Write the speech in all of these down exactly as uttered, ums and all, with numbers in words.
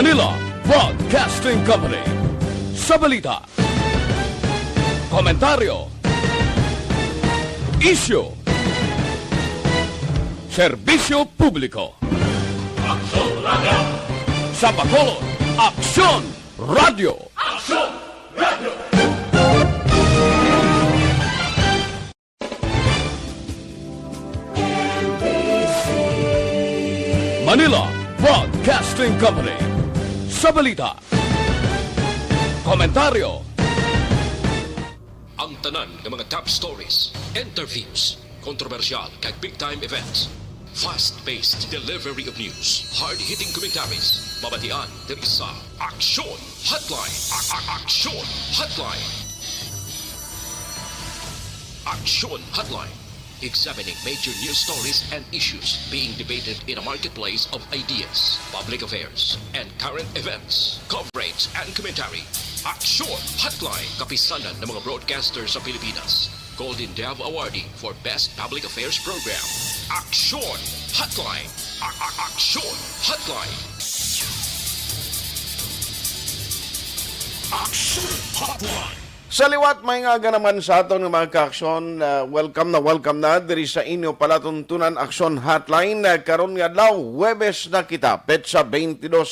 Manila Broadcasting Company. Sa balita, komentaryo, isyu, serbisyo publiko. Aksyon Radio! Sa Bacolod, Aksyon Radio! Aksyon Radio! Manila Broadcasting Company. Sa balita, komentaryo, ang tanan nga mga top stories, interviews, kontrobersyal kag big time events. Fast-paced delivery of news, hard-hitting commentaries, mabatian diri sa Aksyon Hotline. A- a- Aksyon Hotline. Aksyon Hotline. Examining major news stories and issues being debated in a marketplace of ideas, public affairs, and current events. Coverage and commentary. Aksyon Hotline. Kapisanan ng mga broadcaster sa Pilipinas. Golden Dove Awardee for Best Public Affairs Program. Aksyon Hotline. A- a- Aksyon Hotline. Aksyon Hotline. Sa liwat, may nga aga naman sa aton nga mga kaaksyon. Ah, welcome na, welcome na diri sa inyo palatuntunan Aksyon Hotline. Ah, karon nga adlaw, Huwebes na kita, petsa twenty-two,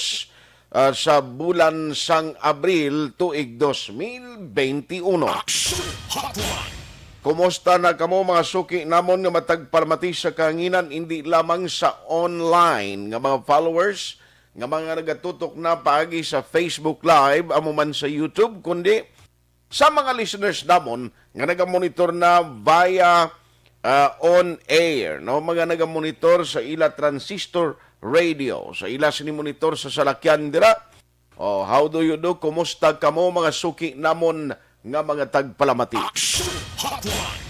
ah, sa bulan sang Abril, tuig dos mil twenty-one. Aksyon Hotline. Kumusta na kamo, mga suki namon nga matag palamati sa kahanginan, indi lamang sa online nga mga followers nga mga nagatutok na paagi sa Facebook Live, amo man sa YouTube, kundi sa mga listeners namon nga nagamonitor na via, ah, on air, no? Mga nagamonitor sa ila transistor radio, sa ila sini monitor sa salakyan dira. Oh, how do you do? Kumusta kamo, mga suki namon nga mga tagpalamati? Action Hotline.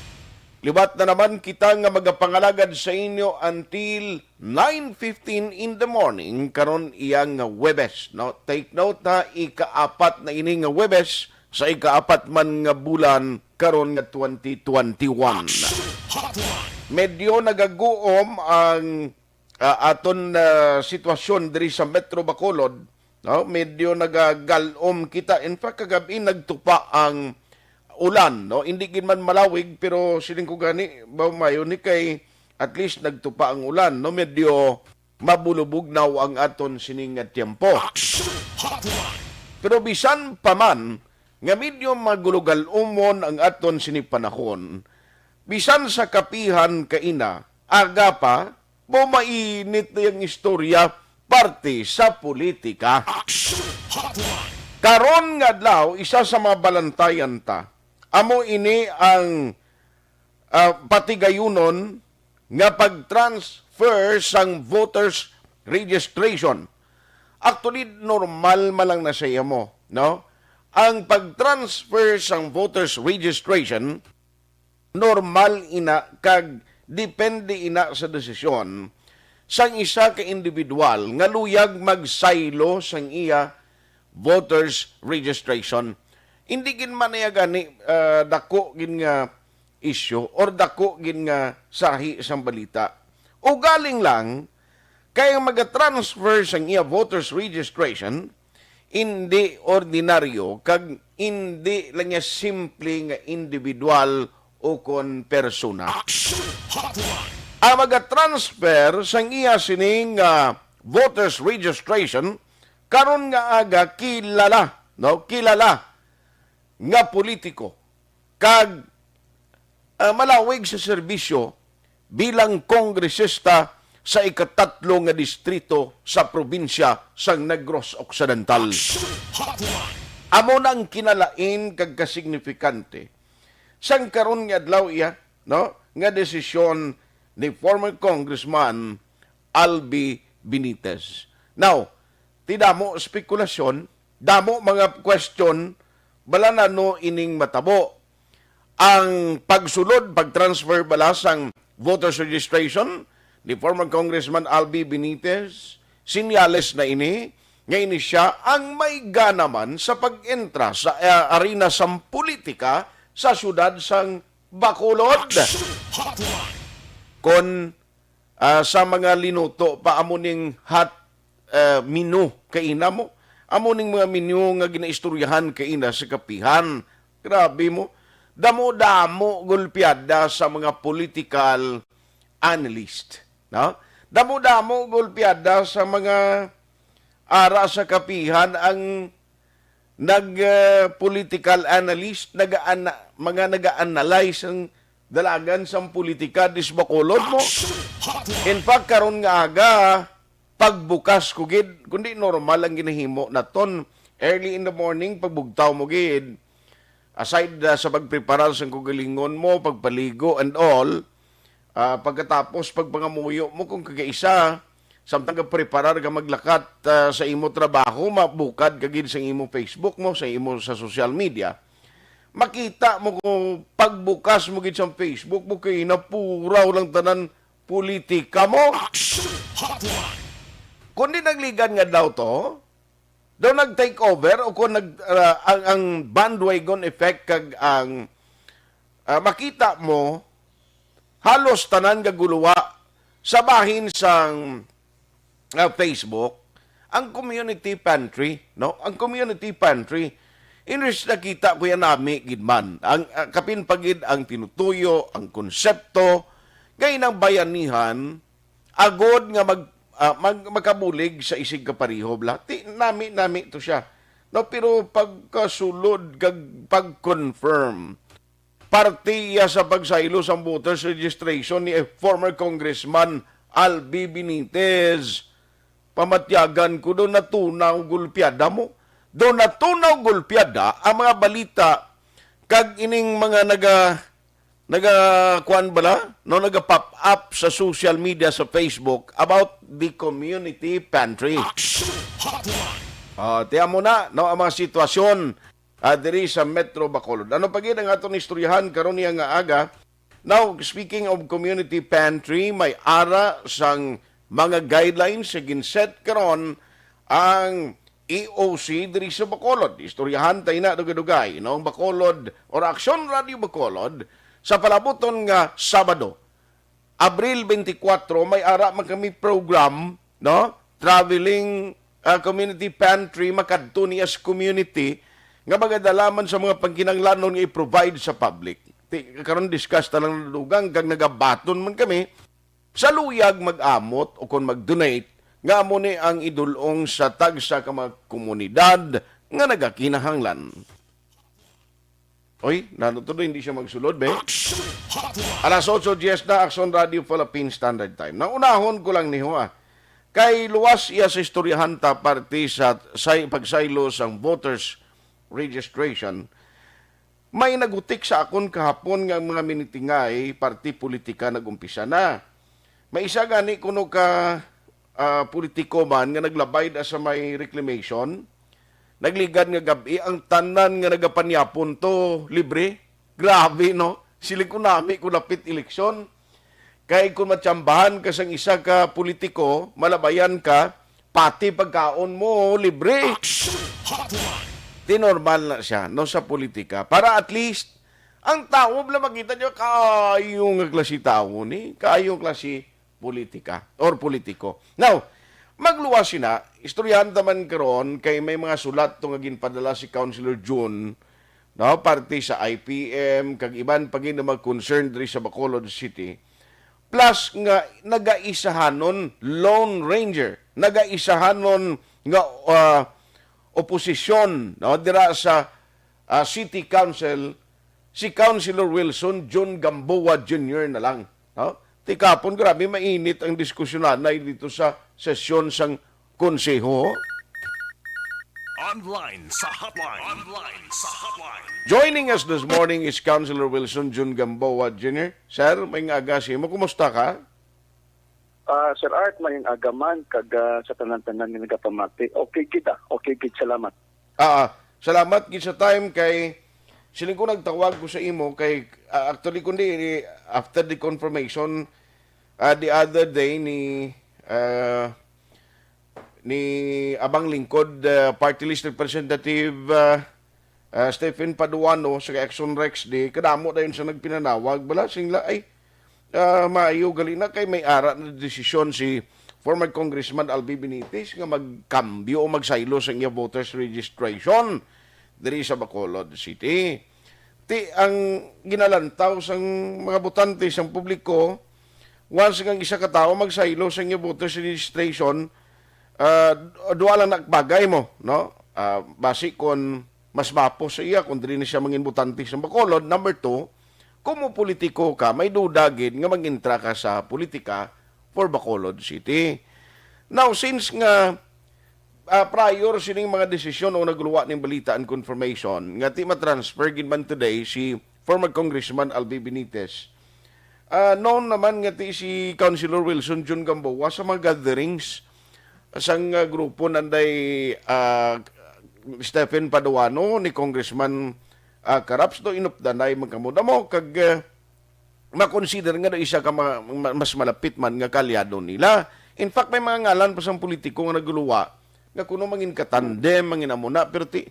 Liwat na naman kita nga magapangalagad sa inyo until nine fifteen in the morning karon, iya nga Huwebes, no? Take note, ha, ikaapat na ini nga Huwebes sa ikaapat man nga bulan karon nga twenty twenty-one. Action Hotline. Medyo nagaguom ang, ah, aton, ah, sitwasyon diri sa Metro Bacolod, no? Medyo nagagalom kita. In fact, kagab-i nagtupa ang ulan, no? Hindi gid man malawig, pero siling ko gani, ba, mayo ni kay at least nagtupa ang ulan, no? Medyo mabulubugnaw ang aton sining nga tiyempo. Action Hotline. Pero bisan pa man nga medyo magulogal-umon ang aton sini panahon, bisan sa kapihan kaina, aga pa, mo mainit na yung istorya parte sa politika. Action Hotline. Karon nga adlaw, isa sa mga balantayan ta, amo ini ang, ah, patigayunon nga pag-transfer sang voters registration. Actually, normal man lang na sa imo, no? Ang pag-transfer sang voters registration, normal ina kag depende ina sa desisyon sang isa ka individual nga luyag magsaylo sang iya voters registration. Hindi gid man iya gani, ah, dako gid nga issue or dako gid nga sahi sang balita. Ugaling lang, kay ang maga-transfer sang iya voters registration, indi ordinaryo kag indi lang niya simple nga individual o kon persona. Action Hotline. Ang maga-transfer sang iya sining, ah, voters registration karon nga aga kilala, no? Kilala nga politiko kag, ah, malawig sa serbisyo bilang kongresista sa ikatatlo nga distrito sa probinsya sang Negros Occidental. Action Hotline. Amo na ang kinalain kag kasignifikante sang karon nga adlaw iya, no, nga desisyon ni former Congressman Albi Benitez. Now, ti damo spekulasyon, damo mga question, bala na no ining matabo. Ang pagsulod, pag-transfer bala sang voters registration ni former Congressman Albi Benitez, sinyales na ini nga ini siya ang may gana man sa pag-entra sa, ah, arena sang politika sa siyudad sang Bacolod. Action Hotline. Kon, ah, sa mga linuto pa amo ning hot ah, menu kaina mo. Amo ning mga menu nga ginaistoryahan kaina sa kapihan. Grabe mo. Damo-damo gulpiada sa mga political analyst, no? Damo-damo gulpiada sa mga ara sa kapihan ang nag, ah, political analyst, nag-aana-, mga nag-analyze ang dalagan sang politika dis Bacolod mo. In fact, karon nga aga, pagbukas ko gid, kundi normal ang ginahimo naton. Early in the morning, pagbugtaw mo gid, aside, ah, sa pagpreparar sang kaugalingon mo, pagpaligo and all, ah, pagkatapos pagpangamuyo mo kung kagaisa, samtang ka preparar ka maglakat, ah, sa imo trabaho, mabukad ka gid sa imo Facebook mo, sa imo sa social media. Makita mo kung pagbukas mo gid sa Facebook mo kay napuraw lang tanan politika mo. Action Hotline. Kundi nagligan nga daw to, daw nag-take over o kung nag, ah, ang, ang bandwagon effect kag ang, ah, makita mo halos tanan nga guluwa sa bahin sang, ah, Facebook, ang community pantry, no? Ang community pantry, in which nakita ko yan nami gid man. Ang, ah, kapin pa gid ang tinutuyo, ang konsepto, kay nang bayanihan, agod nga mag, ah, mag-, makabulig sa isig kapareho, bla. Ti, nami, nami to siya. No, pero pagkasulod kag pag-confirm, parte iya sa pagsaylo sang voters registration ni former Congressman Albi Benitez. Pamatyagan ko, do natunaw gulpiada mo. Do natunaw gulpiada ang mga balita kag ining mga naga-, naga-, kuan bala, no, naga-pop up sa social media, sa Facebook about the community pantry. Action Hotline. Ah, tiyan mo na, no, ang mga sitwasyon, ah, diri sa Metro Bacolod. Ano pa gid ang aton istoryahan karon niya nga aga? Now, speaking of community pantry, may ara sang mga guidelines sa ginset karon ang E O C diri sa Bacolod. Istoryahan tayo na dugay-dugay, no? Ang Bacolod or Aksyon Radio Bacolod sa palabuton nga Sabado, Abril twenty-four, may ara man kami program, no? Traveling, ah, community pantry, makadto niya sa community nga magadala man sa mga pangkinahanglanon nga i-provide sa public. Ti-, karon discuss ta lang dugang kag nagabaton man kami sa luyag mag-amot o kon mag-donate nga amo ni ang idul-ong sa tagsa ka mga komunidad nga nagakinahanglan. Oy, nano to do, hindi siya magsulod, be? Action Hotline. Alas otso diyes na, Aksyon Radio Philippine Standard Time. Naunahon ko lang ni ho, ah. Kay luwas iya sa istoryahan ta parte sa say-, pagsaylo sang voters registration. May nagutik sa akon kahapon nga mga minitingay parti politika nag-umpisa na. May isa gani kuno ka, ah, politiko man nga naglabay da sa may reclamation. Nagligad nga gab-i ang tanan nga nagapanyapon to libre. Grabe, no? Siling ko nami kung lapit eleksyon. Kay kung matsambahan ka sang isa ka politiko, malabayan ka, pati pagkaon mo libre. Action Hotline. Di normal na siya, no, sa politika. Para at least, ang tao bala makita niyo, kaayo nga klase tao ni, kaayo klase politika or politiko. Now, magluwas sina, istoryahan ta man karon kay may mga sulat to nga ginpadala si Councilor Jun, no, parte sa I P M, kag iban pa gid nga mga concern diri sa Bacolod City. Plus nga nagaisahanon, Lone Ranger, nagaisahanon nga, ah, oposisyon, no, dira sa, ah, City Council, si Councilor Wilson Jun Gamboa Junior na lang, no? Ti kahapon, grabe mainit ang diskusyon nanay dito sa sesyon sang konseho. Online sa hotline. Online sa hotline. Joining us this morning is Councilor Wilson Jun Gamboa Junior Sir, may nga aga sa imo. Kumusta ka? Ah, Sir Art, may aga man, kag, ah, sa tanan-tanan nga nagapamati. Okay gid, ah. Okay gid, salamat. Ah, ah. Salamat gid sa time kay siling ko nagtawag ko sa imo kay, ah, actually kundi after the confirmation, ah, the other day ni, ah, ni Abang Lingkod, ah, Party List Representative, ah, ah, Stephen Paduano sa Action Rex, di kadamo dayon sa nagpinanawag bala singla ay, ah, maayo gali na kay may ara na desisyon si former Congressman Albi Benitez nga magkambyo o magsaylo sa iya voters registration diri sa Bacolod City. Ti ang ginalantaw sang mga botante sang publiko, once nga ang isa ka tawo magsaylo sa iya voters registration, ah, duha lang na bagay mo, no? Ah, basi kon mas mapo sa iya kung dili na siya mangin botante sa Bacolod. Number two, kung mo politiko ka, may duda gid nga mag-intra ka sa politika for Bacolod City. Now, since nga, ah, prior sining mga desisyon o nagluwa ning balita and confirmation nga ti matransfer gid man today si former Congressman Albi Benitez, ah, known naman nga ti si Councilor Wilson Jun Gamboa sa mga gatherings sang, ah, grupo nanday, ah, Stephen Paduano ni Congressman, ah, Caraps do inupdanay magkamudamo kag, ah, makonsider nga daw isa ka ma-, ma-, mas malapit man nga kaalyado nila. In fact, may mga ngalan pa sang politiko nga nagluwa nga kuno mangin katandem, mangin amo na, pero ti,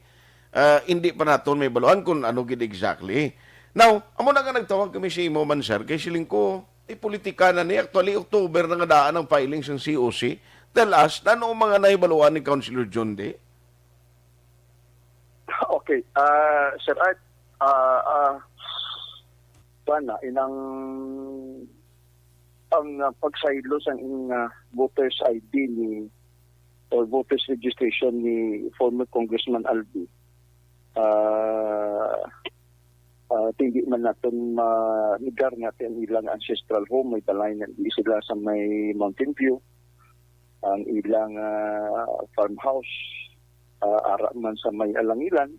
ah, hindi pa naton may baluhan kung ano gid exactly. Now, amo na nga nagtawag kami sa imo man, sir, kay siling ko, ipolitika na ni. Actually, October na nga daan ang filing sang C O C. Tell us, ano ang mga nahibaluan ni Councilor John D? Okay, ah, Sir Art, ah, ah, kuwan na, inang ang, ah, pagsaylo sang ing, ah, voters I D ni or voters registration ni former Congressman Albi, ah, ah, hindi man naton ma-negar nga ti ang ilang ancestral home may balay na di sila sa may Mountain View, ang ilang, ah, farmhouse, ah, ara man sa may Alangilan.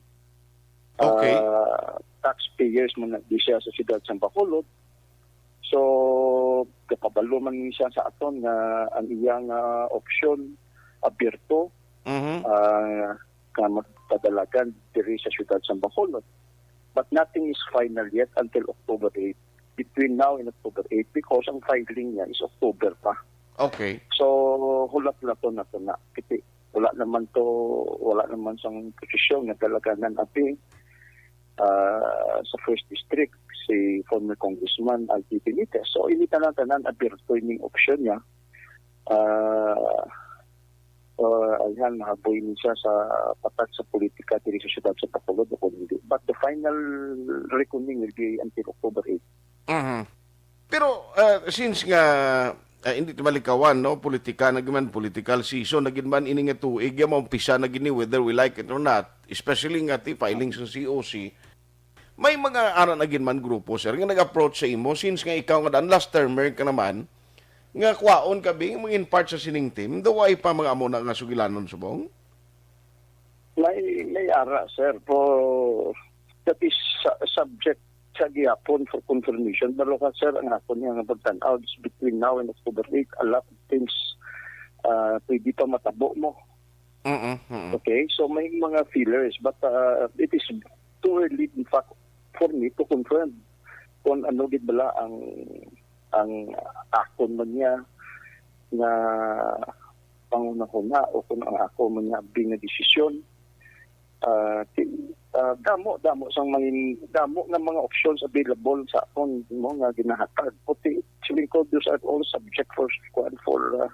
Okay. Ah, taxpayers man na di siya sa siyudad sa Bacolod. So, kapabalo man ni siya sa aton nga ang iyang, ah, opsyon abierto, Mhm. ah, nga magpadalagan diri sa siyudad sa Bacolod. But nothing is final yet until October eight. Between now and October eight, because ang filing niya is October pa. Okay. So, hulat na to na to na. Kasi wala naman to, wala naman sang posisyon nga dalaganan abi, ah, sa first district si former Congressman Alfie Benitez. So, ini tanan-tanan abierto ining opsyon niya. Ah, ah, ayan, mahaboy ni siya sa patag sa politika diri sa siyudad sa Bacolod o kung hindi. But the final reckoning will be until October eight. Mhm. Pero, ah, since nga, ah, hindi ti malikawan, no, politika na gid man, political season na gid man ini nga tuig, ya maumpisa na gid ni, whether we like it or not, especially nga ti filing sa C O C, may mga ara na gid man grupo, sir, nga nag-approach sa imo since nga ikaw nga daan last termer ka naman, nga kwaon ka bing mangin part sa sining team, daw ay pa mga amo na nga sugilanon subong? May, may ara, sir, po that is su- subject sa gihapon for confirmation. Pero ka, sir, ang ako niya nga pagtan-aw is between now and October eight, a lot of things, ah, pwede pa matabo mo. Mm-mm. Okay, so may mga feelers, but, uh, it is too early, in fact, for me to confirm kung ano gid bala ang ang akon man niya nga panghunahuna o kung ang ako man niya abing nga desisyon. Ah, ti- ah, damo damo sang mangin damo nga mga options available sa akon mo nga ginahatag. Puti, siling ko, those are all subject for kuan, for, ah,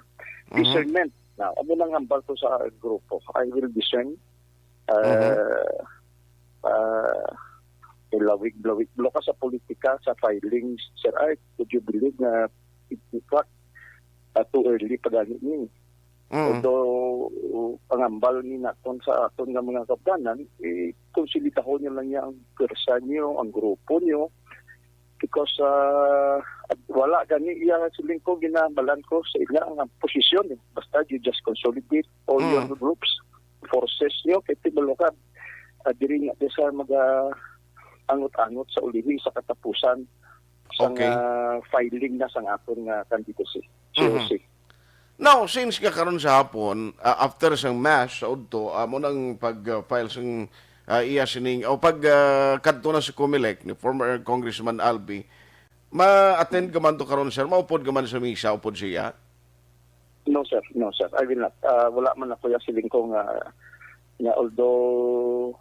Mhm. discernment. Now, amo nang hambal ko sa grupo. I will discern. Mhm. Ah, ah, ilawig-lawig mo ka sa politika, sa filings, Sir Art. Would you believe nga, in fact, ah, too early pa gani ni? Mm. Although, pangambal ni naton sa aton nga mga kabdanan, eh, konsolidahon niyo lang niya ang pwersa niyo, ang grupo niyo, because, ah, wala gani iya siling ko ginabalan ko sa ila ang posisyon, eh. Basta you just consolidate all Mm. your groups, forces niyo, kay ti balukad, ah, diri nga di sa maga angot-angot sa ulihi sa katapusan sa Okay. nga filing na sang aton nga candidacy. Mhm. C O C. Now, since nga karon sa hapon, ah, after sang mass sa udto, amo nang pag-file sang, ah, iya sining o pag, ah, kadto na sa Comelec ni former Congressman Albi, ma-attend ka man to karon, sir? Maupod ka man sa misa upod siya? No, sir. No, sir. I will not. Ah, wala man ako ya siling ko nga, nga although,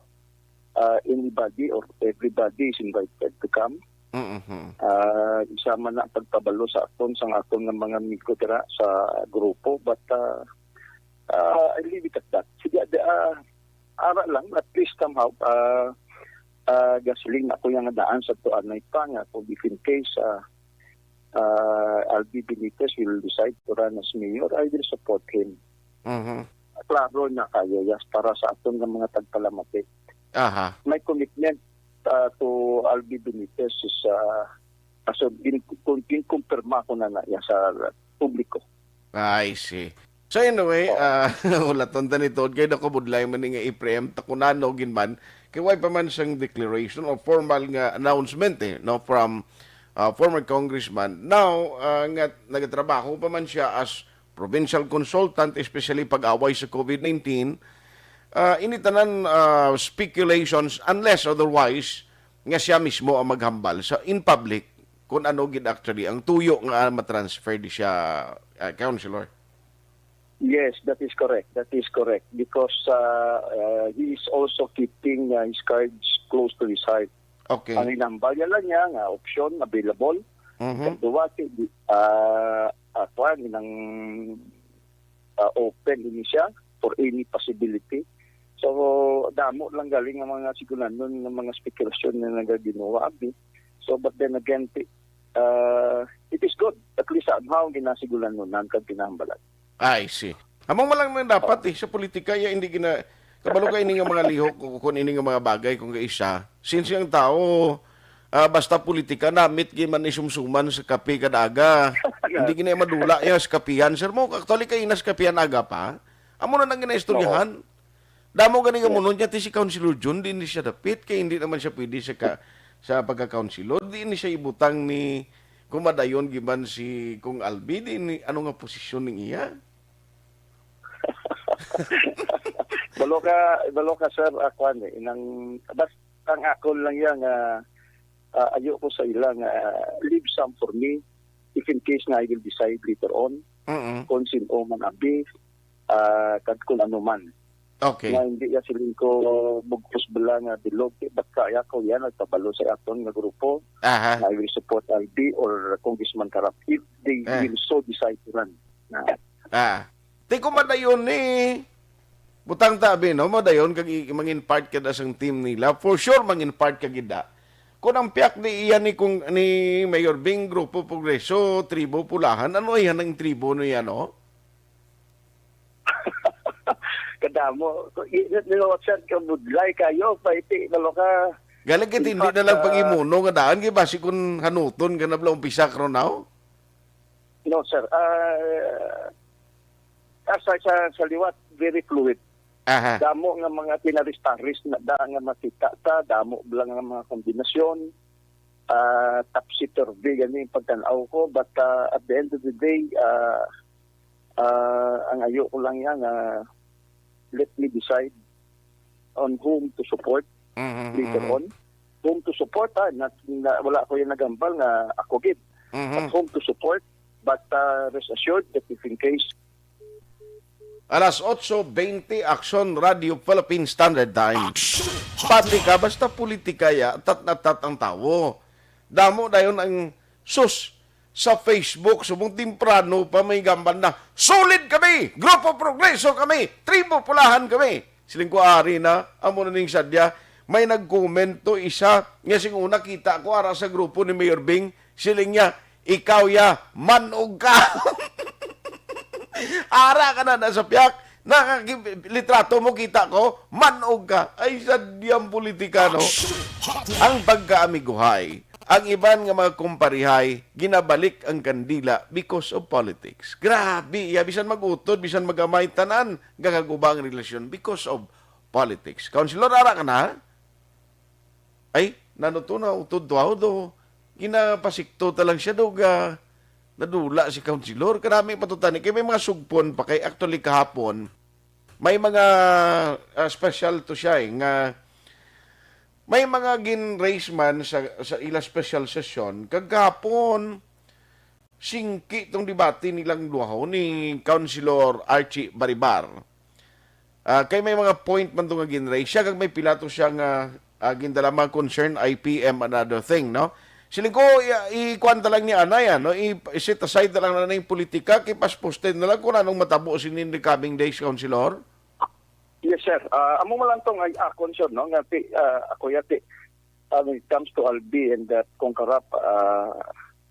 ah, anybody or everybody is invited to come, Mm-hmm. Ah, isa man na pagpabalo sa akon, sang akon nga mga amigo dira sa grupo, but, ah, ah, I leave it at that. Sige, di, ah, ara lang, at least somehow, ah, ah, gasiling ako yung daan sa tuanay pa nga kung if in case, ah, ah, Albi Benitez will decide to run as mayor, I will support him. Mhm. Klaro na kayo, yes, para sa aton nga mga tagpalamati. Aha. My commitment, ah, to Albi Benitez is, ah, as of gin-, kun-, ginkumpirma ko na na ya sa publiko. I see. So anyway, Oo. ah, ulaton ta ni Todd kay nakabudlay man ni nga i-preempt ako na no gin man kay wala pa man siyang declaration or formal nga announcement eh, no, from ah, former congressman. Now, ah, nga nagatrabaho pa man siya as provincial consultant, especially pag-away sa covid nineteen, ah, ini tanan, ah, speculations, unless otherwise, nga siya mismo ang maghambal sa in public kung ano gid actually ang tuyo nga matransfer di siya, ah, councilor. Yes, that is correct. That is correct. Because, ah, ah, he is also keeping, ah, his cards close to his heart. Okay. Ang hinambal niya lang niya nga option available. Mhm. Ikaduha, si, ah, ah, kuwan, inang, ah, open ini siya for any possibility. So, damo lang galing ang mga siguranon nga mga spekulasyon na nagaginuwa, abi. So, but then again, ti-, ah, it is good. At least somehow, ginasiguranon kag ginahambalan. I see. Among malang na dapat eh, sa politika, ya, hindi gina-, kabalo ka ini nga mga lihok, kung, kung ini nga mga bagay, kung kaisa. Since ang tao, ah, basta politika, namit gid man isumsuman sa kape kada aga. Hindi gina madula ya sa kapihan. Sir mo, actually, kay inas kapihan aga pa. Amo na nang ginaistoryahan. Damo gani nga Yes. munod niya, ti si Councilor Jun, di ni siya dapit, kay hindi naman siya pwede sa ka-, sa pagka-councilor. Di ni siya ibutang ni kumadayon giban si Kung Albi, di ni, ano nga posisyon ning iya? Balo ka, balo ka, sir, ah, kwan eh, inang, bas-, ang akon lang yan nga, ah, ayo ko sa ila nga, ah, leave some for me if in case nga I will decide later on Mm-mm. kung sino man abi, ah, kag kung ano man. Okay. Nga hindi ya siling ko bugkos bala nga bilog, eh, baka ya ko yan nagpabalo sa aton nga grupo. Aha. Nga I will support Albi or Congressman Karap if they Eh. will so decide to run. Na, Ah. Ti ko madayon ni butang ta abi, no? Madayon kag i-, mangin part ka da sang team nila. For sure, mangin part ka gid da. Kung ang piyak ni iya ni kung ni Mayor Bing, Grupo Progreso, Tribo Pulahan, ano iya nang tribo no iya, no? Kadamo. Ko-, i-, i-, sir, kabudlay kayo, paiti, malo ka. Galing kit In hindi fact, na lang ah, pag-imuno nga daan, kay basi kung hanuton ka na bala umpisa, Cronaw? No, sir. Ah, asa sa, sa liwat, very fluid. Aha. Damo nga mga tinaris-taris na da nga makita ta, damo bala nga mga kombinasyon. Ah, topsy-turvy gani ang pagtan-aw ko, but, ah, at the end of the day, ah, ah, ang ayo ko lang yan, ah, let me decide on whom to support Mhm, later mhm. on. Whom to support, ah, na, na, wala ko yung nagambal nga ako gid. Mhm. At whom to support, but, ah, rest assured that if in case Alas otso bente, Aksyon Radio Philippine Standard Time. Aksyon Pati ka, basta politika ya, tat na tat ang tawo. Damo dayon ang sus sa Facebook, subong temprano pa may gambal na, "Solid kami! Grupo Progreso kami! Tribo Pulahan kami!" Siling ko, "Ari na, amo na ning sadya." May nag-comment to isa, nga sing una kita ko ara sa grupo ni Mayor Bing, siling niya, "Ikaw ya, manog ka." Ara ka na, nasa piyak. Nakaki-, litrato mo, kita ko, manog ka. Ay, sadyang politikano. Ang pagkaamiguhay, ang iban nga mga kumparihay, ginabalik ang kandila because of politics. Grabe, ya, bisan mag-utod, bisan magamay, tanan, gagaguba ang relasyon because of politics. Councilor, ara ka na? Ay, nano to na, utod to, ah, do. Ginapasikto ta lang siya, do, ga, nadula si Councilor. Karami pa to tani. Kay may mga sugpon pa kay actually kahapon, may mga, ah, special to siya, eh, nga may mga gin-raise man sa, sa ila special session. Kag kahapon, singki tong debate nilang duhaon ni Councilor Archie Baribar. Ah, kay may mga point man to nga gin-raise siya, kag may pila to siya nga, ah, gindala mga concern, I P M, another thing, no? Siling ko, i-, ikuan ta lang ni anay, ano? I-set aside na lang na yung politika, kay paspusten na lang kung anong matabo sini in the coming days, Councilor. Yes, sir. Ah, amo man lang tong ay akon, sir, no? Nga ti, ah, ako yati, ah, when it comes to Albi and that Kong Karap, ah,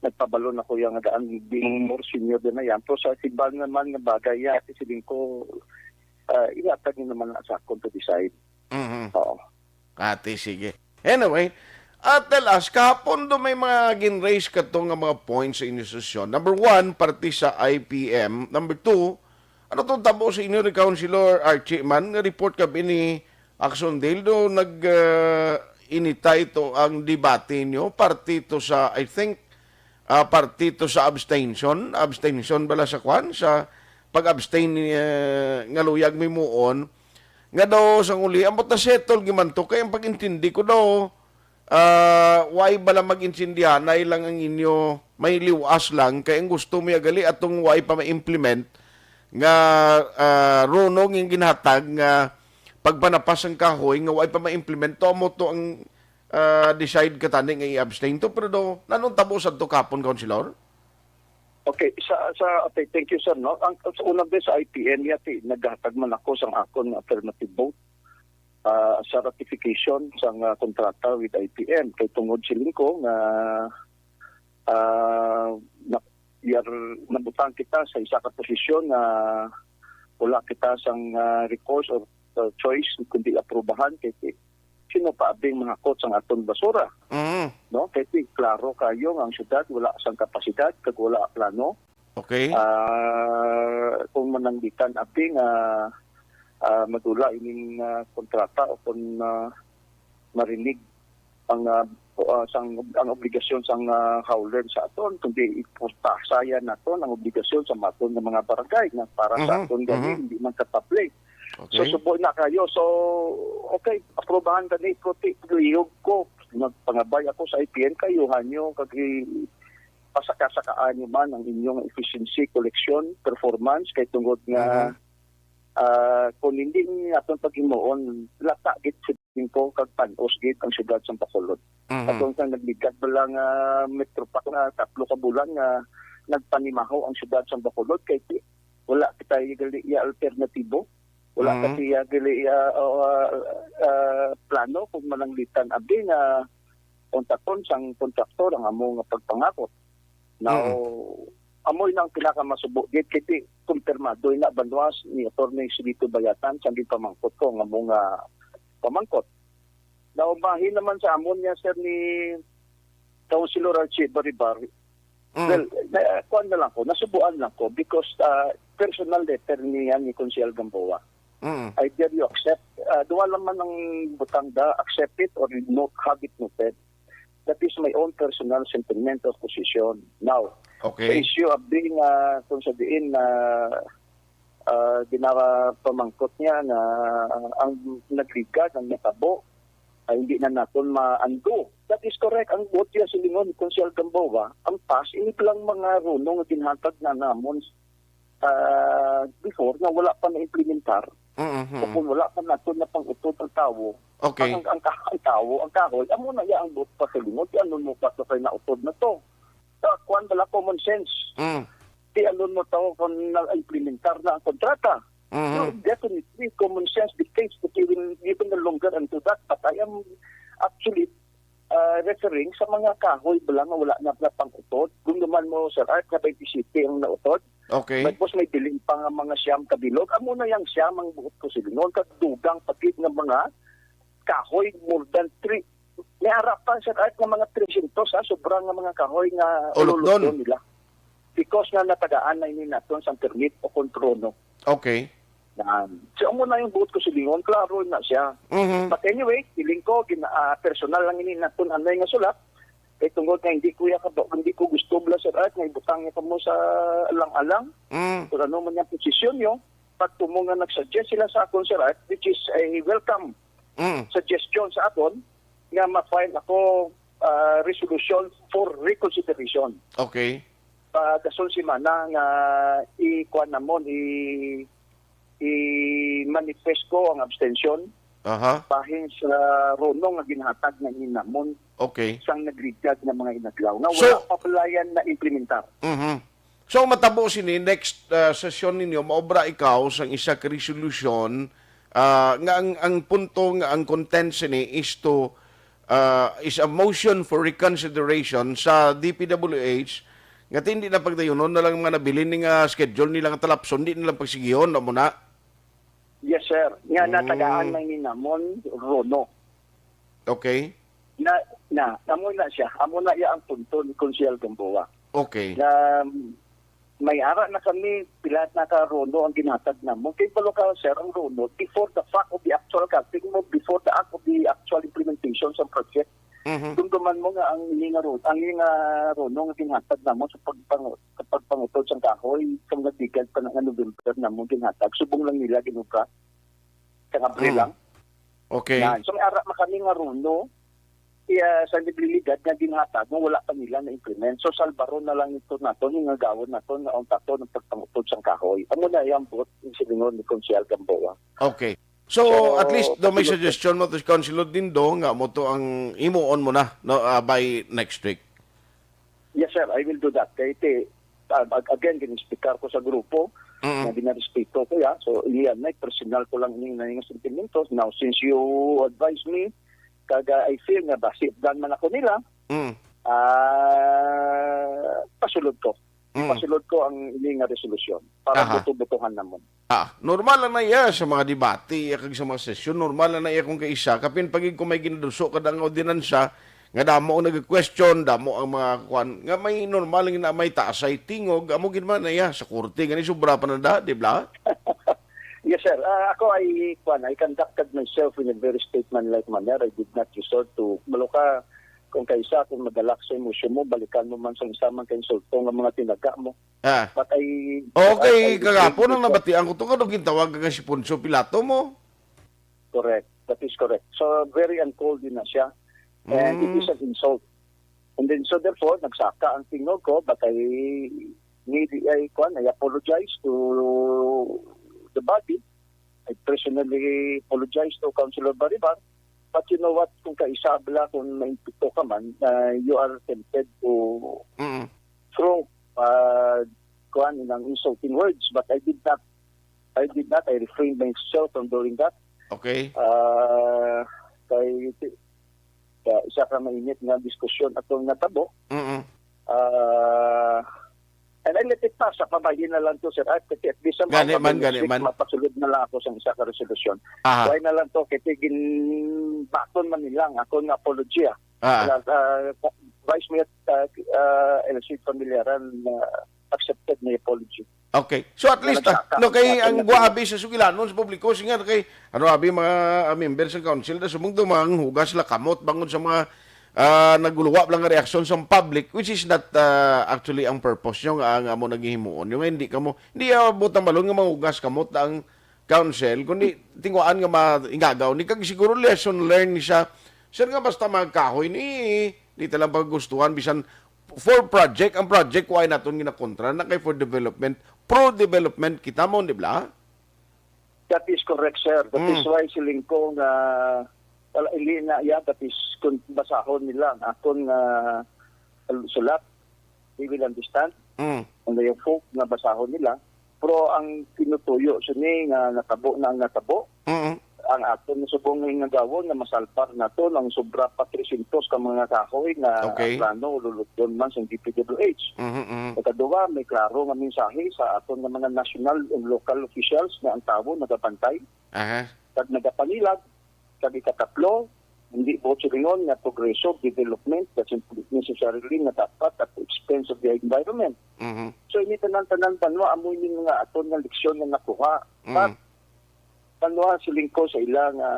nagpabalon ako yang daan being more senior than I am. Pero sa iban naman nga bagay, ya, ati siling ko, ah, ihatag ni naman na sa akon to decide. Mhm. Oo. Ati, sige. Anyway, ah, tell us, kahapon do may mga gin-raise ka to nga mga points sa inyo sesyon. Number one, parte sa I P M. Number two, ano tong tabo sa inyo ni Councilor Archie man nga report ka bini Axondale do nag, ah, initay to ang debate nyo? Parte to sa, I think, ah, parte to sa abstention. Abstention bala sa kwan? Sa pag-abstain ni, ah, nga luyag mi muon. Nga daw sang uli, ambot na settle giman to. Kay ang pag-intindi ko daw, ah, why bala mag-intindihanay lang ang inyo, may liwas lang. Kay ang gusto mi agali atong why pa ma-implement nga, ah, runong yung ginhatag nga pagpanapas ang kahoy nga why pa ma-implement to, amo to ang, ah, decide ka tani nga i-abstain to. Pero do, nanong tabo sa to kapon, Councilor? Okay, sa, sa, okay, thank you, sir, no? Ang, sa unang beses sa I P M, yati, naghatag man ako sang akon nga affirmative vote, ah, sa ratification sang, ah, kontrata with I P M. Kay tungod siling ko nga, ah, na, yar, nabutang kita sa isa ka posisyon nga wala kita sang, ah, recourse or, uh, choice kundi aprubahan kay, kay sino pa abing mangakot sang aton basura? Mm. No? Kay ti, klaro kayo nga ang syudad wala sang kapasidad kag wala plano. Okay. Ah, kung mananglitan abi nga, ah, madula ining, ah, kontrata o kung, ah, marinig ang, ah, o, ah, sang, ang obligasyon sang, ah, hauler sa aton, kundi iportasayan naton ang obligasyon sa maton nga mga barangay nga para sa Mhm, aton gani, mhm. hindi man sa public. So, Okay. subo na kayo. So, okay, aprubahan gani, pero ti, lihog ko. Nagpangabay ako sa I P M, kayuhan nyo, kag i-, pasaka-sakaan nyo man ang inyong efficiency, collection, performance, kay tungod nga, Mhm. ah, kung hindi ni aton paghimuon, lata gid sa tingko kag panos gid ang syudad sa Bacolod. Mhm. Atong sang nagligad bala nga Metro Park nga tatlo ka bulan nga nagpanimaho ang syudad sa Bacolod kay ti-, wala kita gali iya alternatibo. Wala Mhm. kita gali iya, ah, ah, ah, plano kung mananglitan abi nga kontakon sang kontraktor ang amo nga pagpangakot. Now, Mm. amoy nang pinakamasubo gid kay ti-, kumpirmado na banwas ni Attorney Silito Bayatan sang gipamangkot ko nga amo nga pamangkot. Now, bahin naman sa amon niya, sir, ni Councilor Archie Baribar, Mm. well, na, kuwan na lang ko, nasubuan lang ko because, ah, personal letter niya ni Konsehal Gamboa. Mm. Either you accept, ah, duwa lang man ang butang da, accept it or not, have it noted. That is my own personal sentiment or position. Now, Okay. sa issue of being, ah, kung sa diin na, ah, ginapamangkot niya na ang nagligad, ang natabo, ay hindi na naton ma-undo. That is correct. Ang buot niya silingon ni Konsehal Gamboa, ang past, ini lang mga runong nga ginhatag na namon, ah, before nga wala pa na-implementar. Mhm. O kung wala pa naton na pang-utod ang tawo, Okay. ang, ang, ang tawo, ang kahoy, amo na iya ang buot pa silingon, ti ano mo pa to kay nautod na to? Sa kuwan bala common sense. Mm. Ti ano mo to kung na-implementar na ang kontrata? Mhm. So, definitely, common sense dictates that you will, you will no longer undo that. But I am actually, uh, referring sa mga kahoy bala nga wala na, na pang-utod. Kung naman mo, Sir Art, na twenty-seven ang nautod. Okay. Tapos may bilin pa nga mga siyam ka bilog. Amo na yang siyam ang buot ko silingon. Kag dugang pa gid nga mga kahoy, more than three. May ara pa, Sir Art, nga mga three hundred, ha, sobra nga mga kahoy nga Ulotdon. ulotdon nila. Because nga natagaan na ini naton sang permit o kontrono. Okay. Yan. So, amo na yung buot ko silingon, klaro na siya. Mhm. But anyway, feeling ko, gin-, ah, personal lang ini naton anay nga sulat. Kay tungod nga hindi ko ya kaba-, hindi ko gusto bala, Sir Art, nga ibutang niya kamo sa alang-alang. Mm. Kung ano man yung posisyon nyo, pag tumo nga nag-suggest sila sa akon, Sir Art, which is a welcome Mm. suggestion sa akon, nga ma-file ako, ah, resolution for reconsideration. Okay. Pagkasong semana nga i-kuan namon, i-, i-manifest ko ang abstention Aha. bahin sa runong nga ginhatag na ini namon Okay. sang nagligad nga mga inadlaw nga So- wala pa pala yan na-implementar. Mhm. So, matabo sini, next uh, session ninyo, maobra ikaw sang isa ka resolution uh, nga ang, ang punto nga ang content sini is to uh, is a motion for reconsideration sa D P W H nga hindi na pagdayunon na lang mga nabilin ni nga schedule nila nga talapson, di na lang pagsigihon, amo na. Yes, sir. Nga Mm. natagaan man ni namon, Rono. Okay? Na, na, amo na siya. Amo na iya ang punto ni Konsehal Gamboa. Okay. Na may ara na kami, pila na ka Rono ang ginhatag namo. Kay balo ka, sir, ang Rono, before the fact of the actual cutting mo, before the act of the actual implementation sa project, Mhm. dumduman mo nga ang ini nga Rono, ang ini nga Rono nga ginhatag namo sa pagpang sa pagpangutod sang kahoy, sa nagligad pa nga November namo ginhatag, subong lang nila ginubra sa Abril Mm. lang. Okay. Yan. So, may ara man kami nga Rono, iya, sa nagligad nga ginhatag mo, wala pa nila na-implement. So, salbaron na lang ito nato, hingagawon nato nga ang tato ng pagpangutod sang kahoy. Amo na iyang buot ang silingon ni Konsehal Gamboa. Okay. So, So, at least do may kasunod- suggestion mo to si Councilor Dindo nga mo to ang himuon mo na, no, ah, by next week. Yes, sir. I will do that. Kay ti, ah, ag- again, gin-speaker ko sa grupo Mm. na ginarespeto ko, ya. So, iniyan na, personal ko lang ini nga sentimentos. Now, since you advise me, kag, ah, I feel nga basi dan man ako nila, Mm. ah, pasulod ko. Mm. Pasulod ko ang ini nga resolusyon para Aha. buto-butuhan namon. Ah, normal lang na iya sa mga debate, iya kag sa mga sesyon, normal lang na iya kung kaisa. Kapin pagig kung may ginaduso ka ang ordinansa, nga damo ang nag-question, damo ang mga kuan, nga may normal nga may taasay tingog, amo gid man na iya sa korte, gani sobra pa na da, di ba? Yes, sir. Ah, ako ay, kuan, I conducted myself in a very statesmanlike manner. I did not resort to, malo ka, kung kaisa, kung magalak sa emosyon mo, balikan mo man sa isa man ka insulto nga mga tinaga mo. Ah. But I, Okay, I, I kagapon ang refrain nabatian ko to, kano gintawag ka si Poncio Pilato mo? Correct. That is correct. So, very uncalled din na siya. And it Mm. is an insult. And then, so therefore, nagsaka ang tingog ko, but I need, I, kwan, I apologize to the body. I personally apologize to Councilor Baribar. But you know what? Kung kaisa bala, kung maimpito ka man, uh, you are tempted to Mm. throw, uh, kwan, ng insulting words. But I did not, I did not, I refrained myself from doing that. Okay. Ah, kay, kay isa ka mainit nga diskusyon atong natabo. Mm. Ah, and I let it pass. Sa pabayin na lang to, sir. At, at least, Gani somehow, man, next gani week, man. Mapasulod na lang ako sa isa ka resolusyon. Aha. Why na lang to? Kay ginbaton man nila ang akon nga apology, ah. Ah. Wala, ah, Vice Mayor, ah, ah, L C Familiaran, ah, accepted my apology. Okay. So at least, ah, Nagsaka- no, kay nagsaka ang na guabi sa sugilanon sa publiko, siya kay, ano, abi mga ah, member sa council, na sumungdo mga hugas la kamot bangod sa mga ah, naguluwa lang nga reaksyon sa public, which is not ah, actually ang purpose nyo nga ang amo naghihimuon. Yung hindi kamo, hindi abot ang balon nga mahugas kamot na ang council, kundi tinguhaan nga maingagaw ni kag siguro lesson learned ni siya, sir, nga basta magkahoy ni, di talang paggustuhan, bisan for project, ang project, why naton ginakontra na kay for development, pro-development kita mo, di ba? That is correct, sir. That is Mm. why siling ko nga, wala, hindi na, yeah, that is, kung basahon nila ang akon nga sulat, they will understand. Mm. Ang layong folk nga basahon nila. Pero ang tinutuyo sini nga natabo na ang natabo, Mm. ang aton subong nga hingagawon nga masalbar nato ang sobra pa trescientos ka mga kahoy nga Okay. plano o lulutyon man sa D P W H. Mhm, mhm. Ikaduha, may klaro nga mensahe sa aton nga mga national and local officials nga ang tawo nagabantay Aha. kag nagapangilag. Kag ikatatlo, hindi buot silingon nga progreso, development, doesn't necessarily nga dapat at the expense of the environment. Mhm. So, ini tanan-tanan banwa, amo ini nga aton nga leksyon nga nakuha. Mm. But, banwa, siling ko sa ila nga,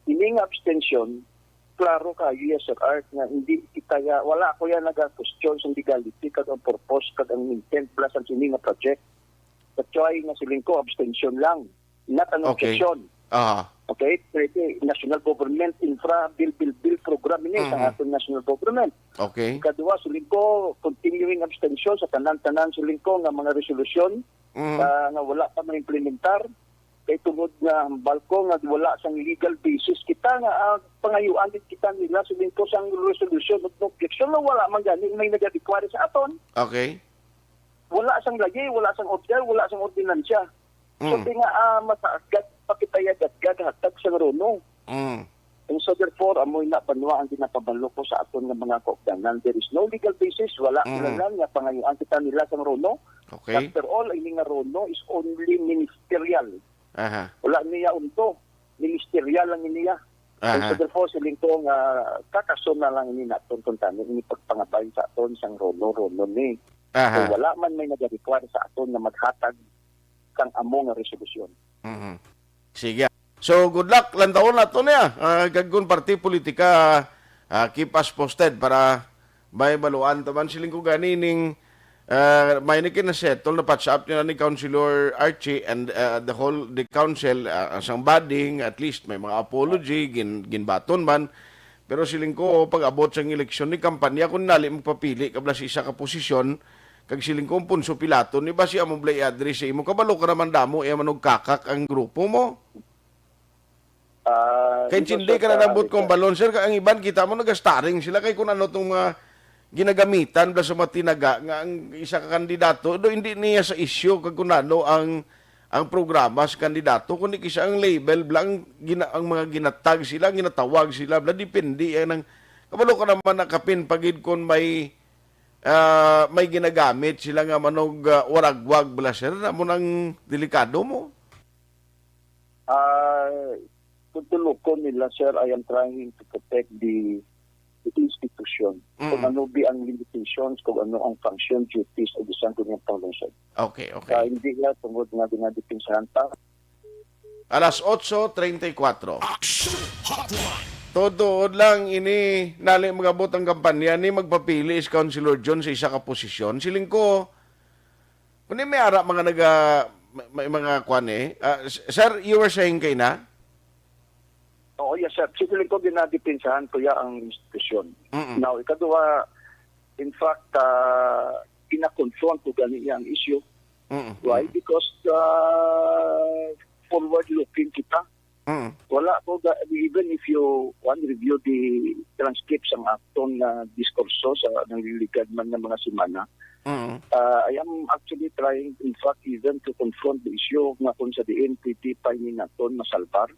ini nga abstention, klaro kayo, yes, Sir Art, nga hindi kita ya, wala ako yan naga-question sa legality kag ang purpose kag ang intent plus ang sini nga project. That's why nga siling ko, abstention lang. Not an Okay. objection. Ah, Okay? Pwede, national government, infra, bill, bill, bill, program ini Mhm. sa aton national government. okay. Ikaduha, siling ko, continuing abstention sa tanan-tanan, siling ko, nga mga resolusyon Mm. ah, nga wala pa ma-implementar. Kay tungod nga hambal ko nga wala sang legal basis kita nga, ah, pangayuan gid kita nila sa lingkod sang resolution of no objection nga wala man gani may nagarequire sa aton. Okay. Wala sang lagi, wala sang order, wala sang ordinansya. So, mm, di nga, ah, masagad pa kita ya gatgad hatag sang RONO. Mm. And so, therefore, amoy na banwa ang ginapabalo ko sa aton nga mga kaupdanan. There is no legal basis, wala, mm, kinahanglan nga pangayuan kita nila sang RONO. Okay. After all, ini nga RONO is only ministerial. Aha. Wala niya unto. Ministerial lang niya. Aha. And so, therefore, siling ko nga kakaso na lang ini naton kung tani ini pagpangabay sa aton sang RONO, RONO ni. Aha. So, wala man may nagarequire sa aton nga maghatag sang amo nga resolusyon. Mhm. Sige. So, good luck. Lantawon nato niya. Ah, kag kung parte politika, ah, keep us posted para may baluan ta man. Siling ko gani ning, ah, may ni kinasettle na patch up nila ni Councilor Archie and, ah, the whole, the council, ah, sang body, at least may mga apology, gin-, ginbaton man. Pero siling ko, pag abot sang eleksyon ni kampanya, kung nali magpapili ka bala sa isa ka posisyon, kag siling ko, Poncio Pilato, ni ba siya mo bala i-address sa imo? Kabalo ka naman damo, iya man og kakak ang grupo mo. Ah, kay hindi, sir, ka na ah, nabot kong balon, sir, kay ang iban, kita mo, nagastaring sila kay kung ano tong mga ginagamitan bala sa mga tinaga nga ang isa ka kandidato, do hindi niya sa isyu kag kung ano ang, ang programa sa kandidato, kundi kisa ang label bala ang gina-, ang mga ginatag sila, ang ginatawag sila bala, depende yan ang, kabalo ka naman na kapin pagid kung may, ah, may ginagamit sila nga manog, ah, waragwag bala, sir, na mo nang delikado mo. Ah, kung tulukon nila, sir, I am trying to protect the, the institution. Mm. Kung ano bi ang limitations, kung ano ang function, duties, o bisan kung yung panglungsod. Okay, okay. Ah, hindi nga tungod nga dinadipinsahan ta. Alas otso treinta y cuatro. Action Hotline. Tuod lang ini, nali magabot ang kampanya ni magpapili si Councilor John sa isa ka posisyon. Siling ko, kundi may ara mga naga-, may, may mga kwan eh. Ah, s-, sir, you were saying kay na? Oo, yes, sir. Siling ko, ginadipinsahan ko ya ang institusyon. Mm-mm. Now, ikaduha, in fact, ah, gina-confront ko gani iya ang issue. Mm-mm. Why? Mm-mm. Because, ah, forward-looking kita. Mm. Wala ko ga-, even if you, one, review the transcript sang aton nga diskurso sa nangliligad man nga mga semana, mm, ah, I am actually trying, in fact, even to confront the issue nga kung sa diin pwede pa ini naton masalbar,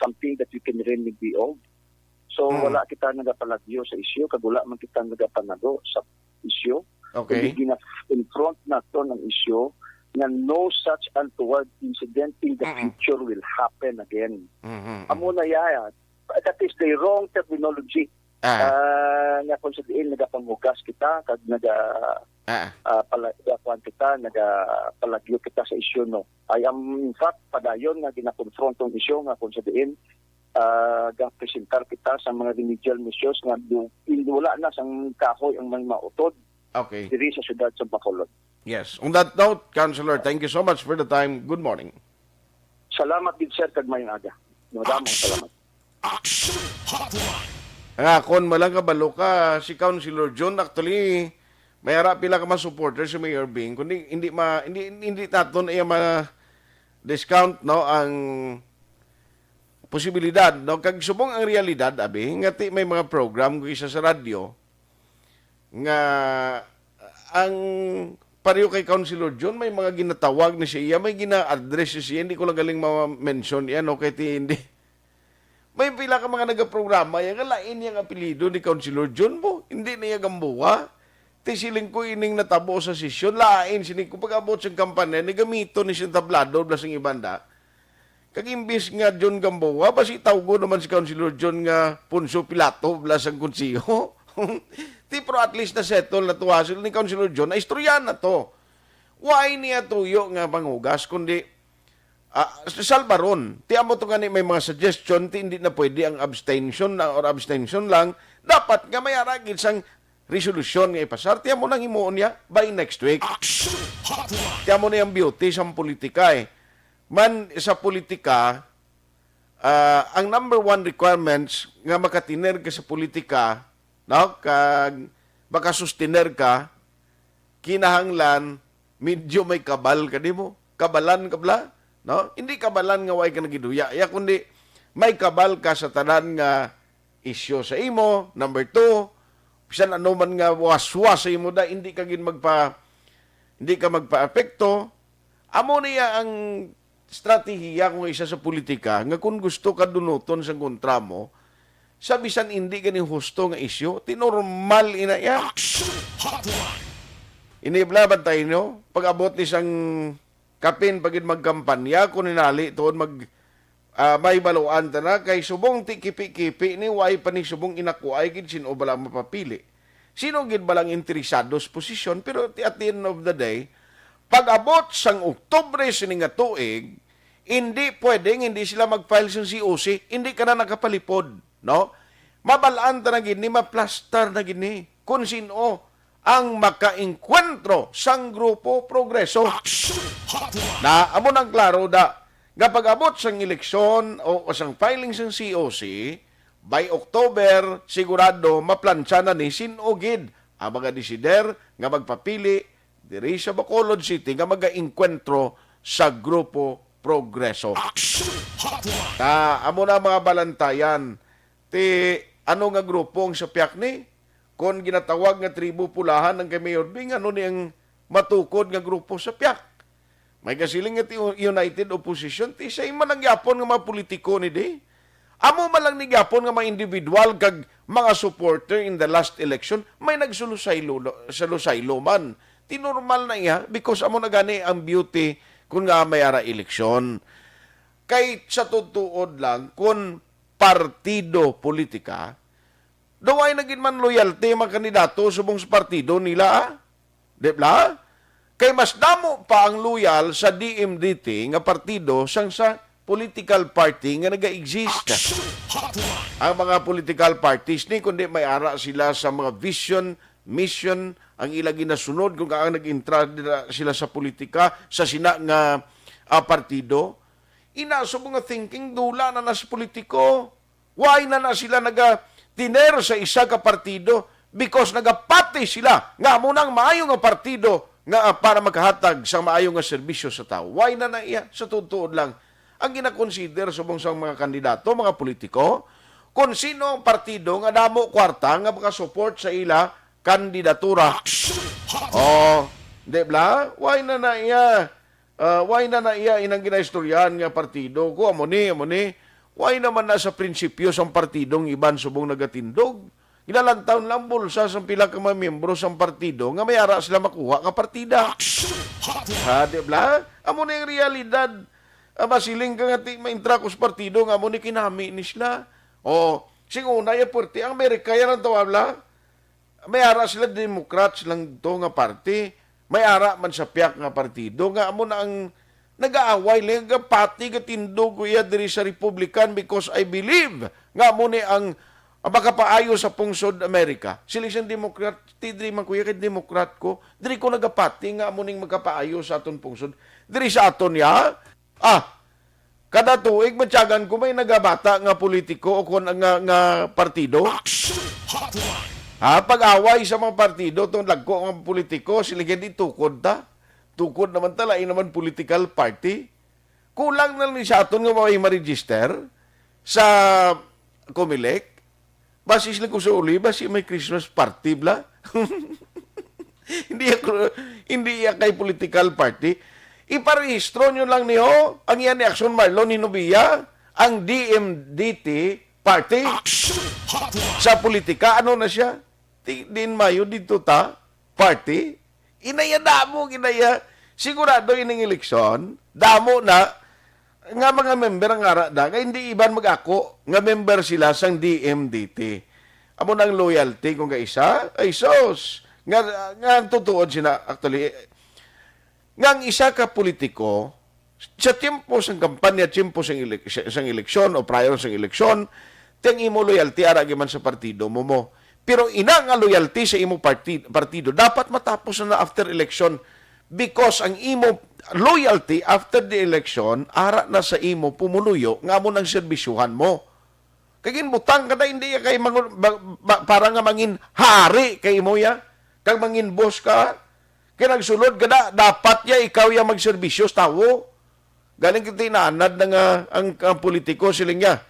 something that we can remedy of. So, mm, wala kita nagapalagyo sa issue, kag wala man kita nagapanago sa issue. Okay. Kundi gina-confront naton ang issue nga no such untoward incident in the, mm-mm, future will happen again. Mm-hmm. Amo na ya, that is the wrong terminology. Ah. Ah, nga kung sa diin nagapanghugas kita, kag naga-, ah, ah, pala-, kuwan kita, nagapalagyo kita sa issue, no. I am, in fact, padayon nga ginakonfront ang issue nga kung sa diin ah, gapresentar kita sa mga remedial measures nga du-, wala na sang kahoy ang mga mautod, okay, diri sa siyudad sa Bacolod. Yes. On that note, Councilor, thank you so much for the time. Good morning. Salamat gid, sir, kag mayong aga. Madamong salamat. Action Hotline. Ang akon, malang kabalo ka, si Councilor John, actually, may ara pila ka mga supporters si Mayor Bing, kundi hindi ma-, hindi, hindi naton iya ma-discount, no, ang posibilidad, no? Kag subong ang realidad, abi, nga ti may mga program ko isa sa radyo nga ang pareho kay Councilor John, may mga ginatawag ni siya, may gina-address ni siya, hindi ko lang galing ma-mention yan, okay, ti hindi. May pila ka mga nagaprograma yan, nga lain yang apelyido ni Councilor John mo, hindi na iya Gamboa. Ti siling ko ining natabo sa sesyon, lain siling ko pag-abot sa kampanya, ni gamito ni siyang tablado, bla sang ibanda. Kag imbis nga John Gamboa, basi tawgo naman si Councilor John nga Poncio Pilato, bla sang konseho. Ti, pero at least na-settle na to, ha. So, ni Councilor John, naistoryahan na to. Why niya tuyo nga pangugas, kundi, ah, salbaron? Ti amo to gani may mga suggestion, ti hindi na pwede ang abstention na or abstention lang. Dapat nga may aragid sang resolusyon nga ipasar. Ti amo nang himuon niya by next week. Action Hotline. Ti amo na yung beauty sa politika, eh. Man sa politika, ah, ang number one requirements nga makatiner ka sa politika, no, kag makasustener ka, kinahanglan medyo may kabal ka, di mo? Kabalan ka bla? No? Hindi kabalan nga way ka nagiduyaya, kundi may kabal ka sa tanan nga isyu sa imo. Number two, bisan ano man nga waswas sa imo da, hindi ka gid magpa hindi ka magpaapekto. Amo niya ang estratehiya kung isa sa politika, nga kung gusto ka dunuton sang kontra mo, sa bisan hindi gani husto nga isyu, ti normal ina iya. Action Hotline. Ini bala, bantay, no? Pag-abot ni sang kapin pa gid magkampanya, kung hinali tuod mag, ah, may baluan ta na, kay subong ti kipi-kipi ni, way pa ni subong inakuay gid sin-o bala mapapili. Sino gid balang interesado sa posisyon? Pero ti-, at the end of the day, pag-abot sang Oktubre sini nga tuig, hindi pwedeng hindi sila mag-file sang C O C, hindi ka na nakapalipod, no? Mabal-an ta na gid ni, maplastar na gid ni kung sin-o ang makaengkwentro sang Grupo Progreso. Action Hotline. Na amo nang klaro da nga pag-abot sang eleksyon o, o sang filing sang C O C, by October, sigurado maplantsa na ni sin-o gid ang mga desider nga magpapili diri sa Bacolod City nga magaengkwentro sa Grupo Progreso. Action Hotline. Ta amo na ang mga balantayan. Ti ano nga grupo ang sa piak ni? Kon ginatawag nga tribo pulahan ang kay Mayor Bing, ano ni ang matukod nga grupo sa piak? May kasiling nga ti United Opposition, ti siya man ang gyapon nga mga politiko ni di. Amo man lang ni gyapon nga mga individual kag mga supporter in the last election, may nagsulusaylo, salusaylo man. Ti normal na iya, because amo na gani ang beauty kun nga may ara eleksyon. Kay sa tutuod lang, kun partido politika, daw ay na gid man loyalty mga kandidato subong sa partido nila, ah. Di ba? Kay mas damo pa ang loyal sa D M D T nga partido sang sa political party nga naga-exist. Action Hotline. Ang mga political parties ni, kundi may ara sila sa mga vision, mission, ang ila ginasunod kung ang nag-intra dira sila sa politika, sa sina nga, ah, partido. Ina, sa mga thinking, dula na na sa politiko. Why na na sila nagatiner sa isa ka partido? Because nagapati sila nga amo nang maayo nga partido nga, ah, para maghatag sa maayo nga serbisyo sa tawo. Why na na iya sa tuod lang ang ginakonsider subong sa mga kandidato, mga politiko, kung sino ang partido nga damo kwarta nga makasupport sa ila kandidatura. Action Hotline. Oh, di bla? Why na na iya? Ah, why na na iya inang ginaistoryahan nga partido ko? Amo ni, amo ni. Why naman na sa prinsipyo sang partidong iban subong nagatindog? Ginalantaw lang bulsa sang pila ka mga miyembro sang partido nga may ara sila makuha nga partida. Action Hotline. Ha, di bla? Amo na yung realidad. Ah, masiling ka nga ti maintra ko sa partido nga amo ni kinami ni sila. O, sing una, ya puwerte ang Amerika, yan ang tawag, bla? May ara sila, Democrats lang to nga party. May ara man sa piak nga partido nga amo na ang nagaaway, nagapati, gatindog ko iya diri sa Republican because I believe nga amo ni ang, ang makapaayo sa pungsod Amerika. Sila siyang Democrat, ti diri man kuya kay Democrat ko. Diri ko nagapati nga amo ning makapaayo sa aton pungsod. Diri sa aton ya. Ah, kada tuig, matyagan ko may nagabata nga politiko o kon nga, nga partido. Action Hotline. Ha, pag-away sa mga partido, tong lagko nga politiko, sila gid itukod ta. Tukod naman ta, lain naman political party. Kulang na lang ni sa aton nga may ma-register sa Comelec. Basi sila ko sa uli, basi may Christmas party, bla? Hindi ako, hindi iya kay political party. Iparehistro nyo lang niyo ang iya ni Action Marlon Hinubia, ang D M D T party. Action Hotline. Sa politika, ano na siya? Ti-, din mayo dito ta, party. Inaya damo, inaya. Sigurado ining eleksyon, damo na nga mga member ang ara da, kay hindi iban mag-ako nga member sila sang D M D T. Amo nang loyalty kung kaisa, ay sus, nga, nga ang tutuod sina, actually, nga ang isa ka politiko, sa tiyempo sang kampanya, tiyempo sang elek-, sang eleksyon o prior sang eleksyon, ti ang imo loyalty ara gyud man sa partido mo mo. Pero ina nga loyalty sa imo parti-, partido, dapat matapos na after election. Because ang imo loyalty after the election, ara na sa imo pumuluyo nga amo nang serbisyuhan mo. Kay ginbutang ka na, hindi ya kay mangu-, ba-, ba-, para nga mangin hari kay imo ya, kag mangin boss ka. Kay nagsulod ka na, dapat ya ikaw ya magserbisyo sa tawo. Galing kita inanad na nga ang, ang politiko, siling niya,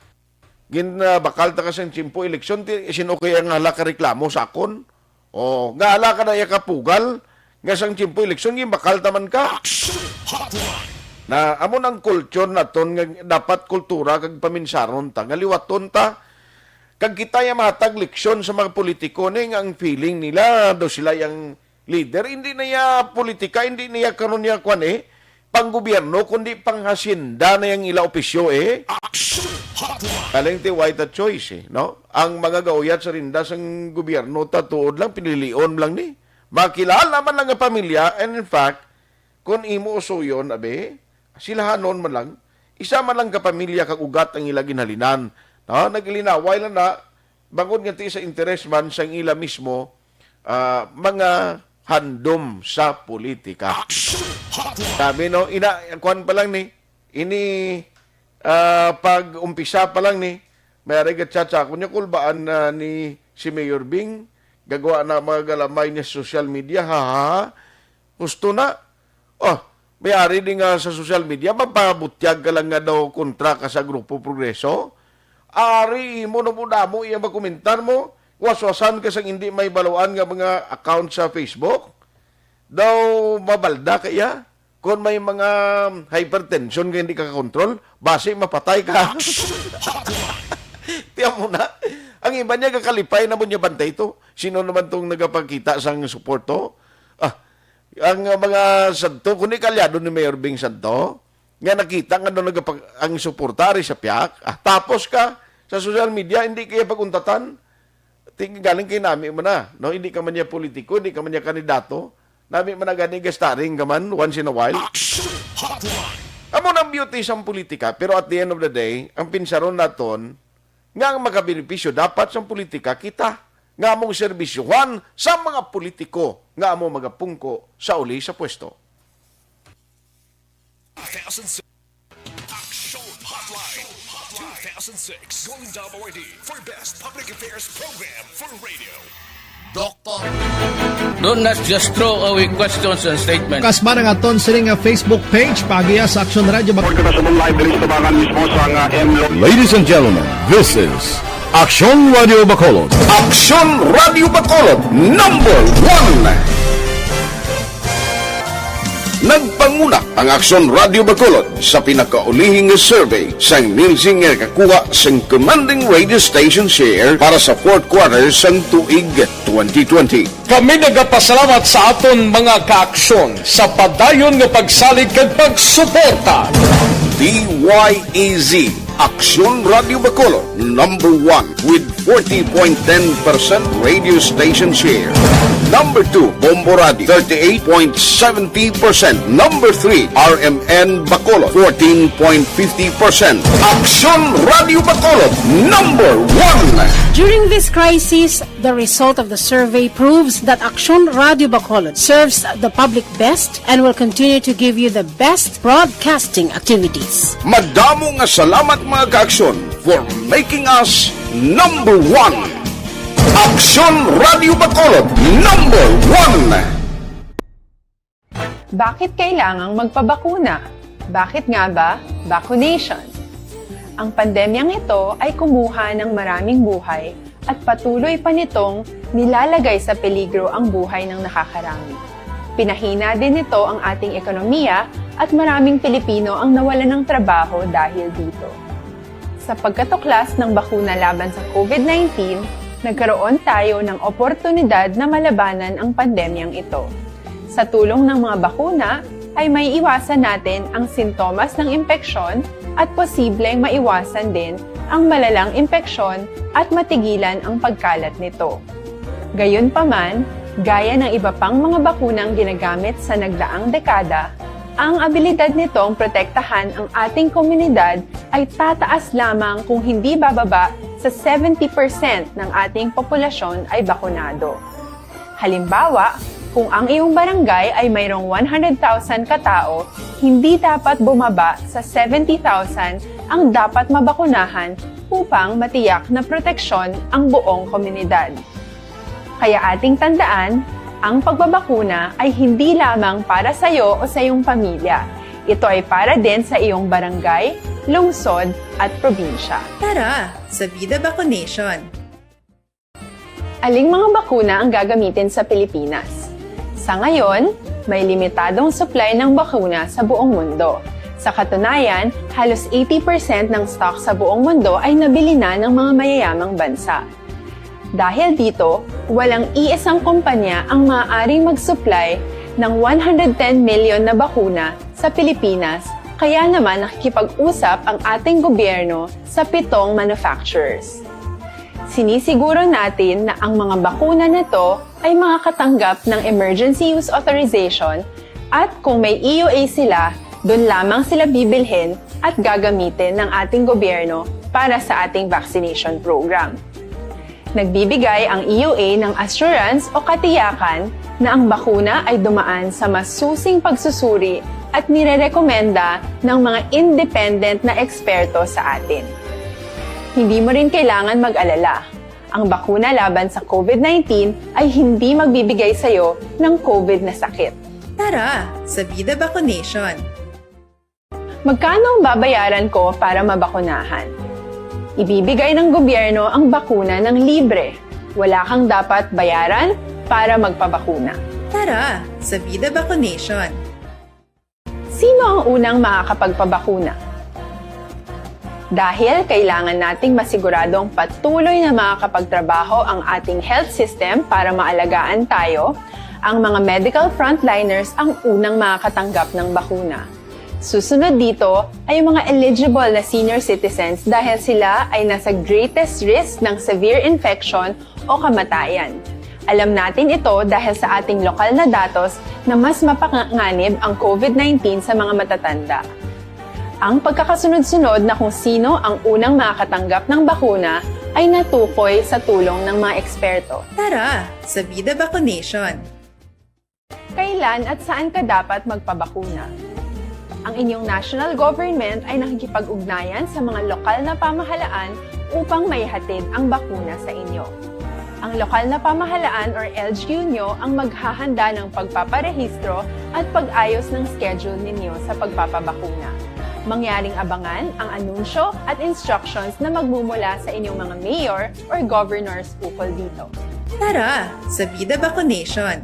"Gin, ah, bakal ta ka sang tiyempo eleksyon, ti, sino kaya nga hala ka reklamo sa akon? O, nga hala ka na iya kapugal, nga sang tiyempo eleksyon, ginbakal ta man ka." Na, amo nang culture naton nga dapat kultura kag paminsaron ta, nga liwaton ta. Kag kita ya mahatag leksyon sa mga politiko ni nga ang feeling nila daw sila yang leader, hindi na ya politika, hindi na ya karon ya kwan eh, panggobyerno, kundi panghasyenda na yang ila opisyo eh. Action Hotline. Kaling ti why the choice eh, no? Ang mga gauyat sa rinda sang gobyerno ta tuod lang, pinilion lang ni. Makilala man lang nga pamilya, and in fact, kung imo usuyon, abi, silahanon man lang, isa man lang ka pamilya kag ugat ang ila ginhalinan. No? Naglinaway lang na, bangod nga ti sa interes man sang ila mismo, ah, mga handom sa politika. Action Hotline. Sabi, no, ina, kuwan pa lang ni, ini, ah, pag-umpisa pa lang ni, may ari gatchat sa akon niya, kulbaan na ni si Mayor Bing, gagawa na mga galamay niya sa social media, ha, ha, ha. Husto na. Oh, may ari di nga sa social media, mapabutyag ka lang nga daw kontra ka sa Grupo Progreso. Ari mo na mo damo iya makomentar mo, waswasan ka sang hindi may baluan nga mga account sa Facebook. Daw mabalda ka iya. Kung may mga hypertension nga hindi ka control, basi mapatay ka. Tiyan mo na. Ang iba niya, kakalipay na mo niya bantay to. Sino naman tong nagapakita sang suporto? Ah, ang, uh, mga santo, kundi kalyado ni Mayor Bing Santo, nga nakita nga daw nagapag-, ang suporta ari sa piyak, ah, tapos ka sa social media, hindi kaya pag-untatan. Ting-, galing kay nami mo na, no? Hindi ka man niya politiko, hindi ka man niya kandidato. Nami man na gani gastaring ka man once in a while. Action Hotline. Amo nang beauty sang politika, pero at the end of the day, ang pinsaron naton nga ang makabenepisyo dapat sang politika kita nga among serbisyohan sa mga politiko nga amo magapungko sa uli sa pwesto. Action Hotline two thousand six Golden Dam Awardee for Best Public Affairs Program for Radio. Doctor. Do not just throw away questions and statements. Kasba ang aton sini nga Facebook page, paagiya sa Aksyon Radio Bacolod. Kita sa live diri sa tabangan mismo sa nga M Lo- Ladies and gentlemen, this is Aksyon Radio Bacolod. Aksyon Radio Bacolod, number one. Nagpanguna ang Aksyon Radio Bacolod sa pinakaulihing nga survey sang Nielsen nga nakakuha sang commanding radio station share para sa fourth quarter sang tuig twenty twenty. Kami nagapasalamat sa aton mga kaaksyon sa padayon nga pagsalig kag pagsuporta. D Y E Z, Aksyon Radio Bacolod, number one with forty point ten percent radio station share. Number two, Bombo Radio, thirty-eight point seventy percent. Number three, R M N Bacolod, fourteen point fifty percent. Aksyon Radio Bacolod, number one. During this crisis, the result of the survey proves that Aksyon Radio Bacolod serves the public best and will continue to give you the best broadcasting activities. Madamo nga salamat, mga kaaksyon, for making us number one. Aksyon Radio Bacolod, number one. Bakit kailangang magpabakuna? Bakit nga ba vaccination? Ang pandemyang ito ay kumuha ng maraming buhay at patuloy pa nitong nilalagay sa peligro ang buhay ng nakakarami. Pinahina din nito ang ating ekonomiya at maraming Pilipino ang nawalan ng trabaho dahil dito. Sa pagkatuklas ng bakuna laban sa COVID nineteen, nagkaroon tayo ng oportunidad na malabanan ang pandemyang ito. Sa tulong ng mga bakuna, ay maiiwasan natin ang sintomas ng impeksyon at posibleng maiwasan din ang malalang impeksyon at matigilan ang pagkalat nito. Gayunpaman, gaya ng iba pang mga bakunang ginagamit sa nagdaang dekada, ang abilidad nitong protektahan ang ating komunidad ay tataas lamang kung hindi bababa sa seventy percent ng ating populasyon ay bakunado. Halimbawa, kung ang iyong barangay ay mayroong one hundred thousand katao, hindi dapat bumaba sa seventy thousand ang dapat mabakunahan upang matiyak na proteksyon ang buong komunidad. Kaya ating tandaan, ang pagbabakuna ay hindi lamang para sa iyo o sa iyong pamilya. Ito ay para din sa iyong barangay, lungsod, at probinsya. Tara, sa Vida Vacunation! Aling mga bakuna ang gagamitin sa Pilipinas? Sa ngayon, may limitadong supply ng bakuna sa buong mundo. Sa katunayan, halos eighty percent ng stock sa buong mundo ay nabili na ng mga mayayamang bansa. Dahil dito, walang iisang kumpanya ang maaaring mag-supply ng one hundred ten million na bakuna sa Pilipinas, kaya naman nakikipag-usap ang ating gobyerno sa pitong manufacturers. Sinisiguro natin na ang mga bakuna na to ay makakatanggap ng emergency use authorization, at kung may E U A sila, doon lamang sila bibilhin at gagamitin ng ating gobyerno para sa ating vaccination program. Nagbibigay ang E U A ng assurance o katiyakan na ang bakuna ay dumaan sa masusing pagsusuri at nirerekomenda ng mga independent na eksperto sa atin. Hindi mo rin kailangan mag-alala. Ang bakuna laban sa COVID nineteen ay hindi magbibigay sa iyo ng COVID na sakit. Tara, sa Vida Vacunation! Magkano ang babayaran ko para mabakunahan? Ibibigay ng gobyerno ang bakuna ng libre. Wala kang dapat bayaran para magpabakuna. Tara, sa Vida Vacunation! Sino ang unang makakapagpabakuna? Dahil kailangan nating masiguradong patuloy na makakapagtrabaho ang ating health system para maalagaan tayo, ang mga medical frontliners ang unang makakatanggap ng bakuna. Susunod dito ay ang mga eligible na senior citizens dahil sila ay nasa greatest risk ng severe infection o kamatayan. Alam natin ito dahil sa ating lokal na datos na mas mapanganib ang COVID nineteen sa mga matatanda. Ang pagkakasunod-sunod na kung sino ang unang makakatanggap ng bakuna ay natukoy sa tulong ng mga eksperto. Tara, sa Vida Vacunation! Kailan at saan ka dapat magpabakuna? Ang inyong national government ay nakikipag-ugnayan sa mga lokal na pamahalaan upang maihatid ang bakuna sa inyo. Ang lokal na pamahalaan or L G U nyo ang maghahanda ng pagpaparehistro at pag-ayos ng schedule ninyo sa pagpapabakuna. Mangyaring abangan ang anunsyo at instructions na magmumula sa inyong mga mayor or governors ukol dito. Tara, sa Vida Vacunation!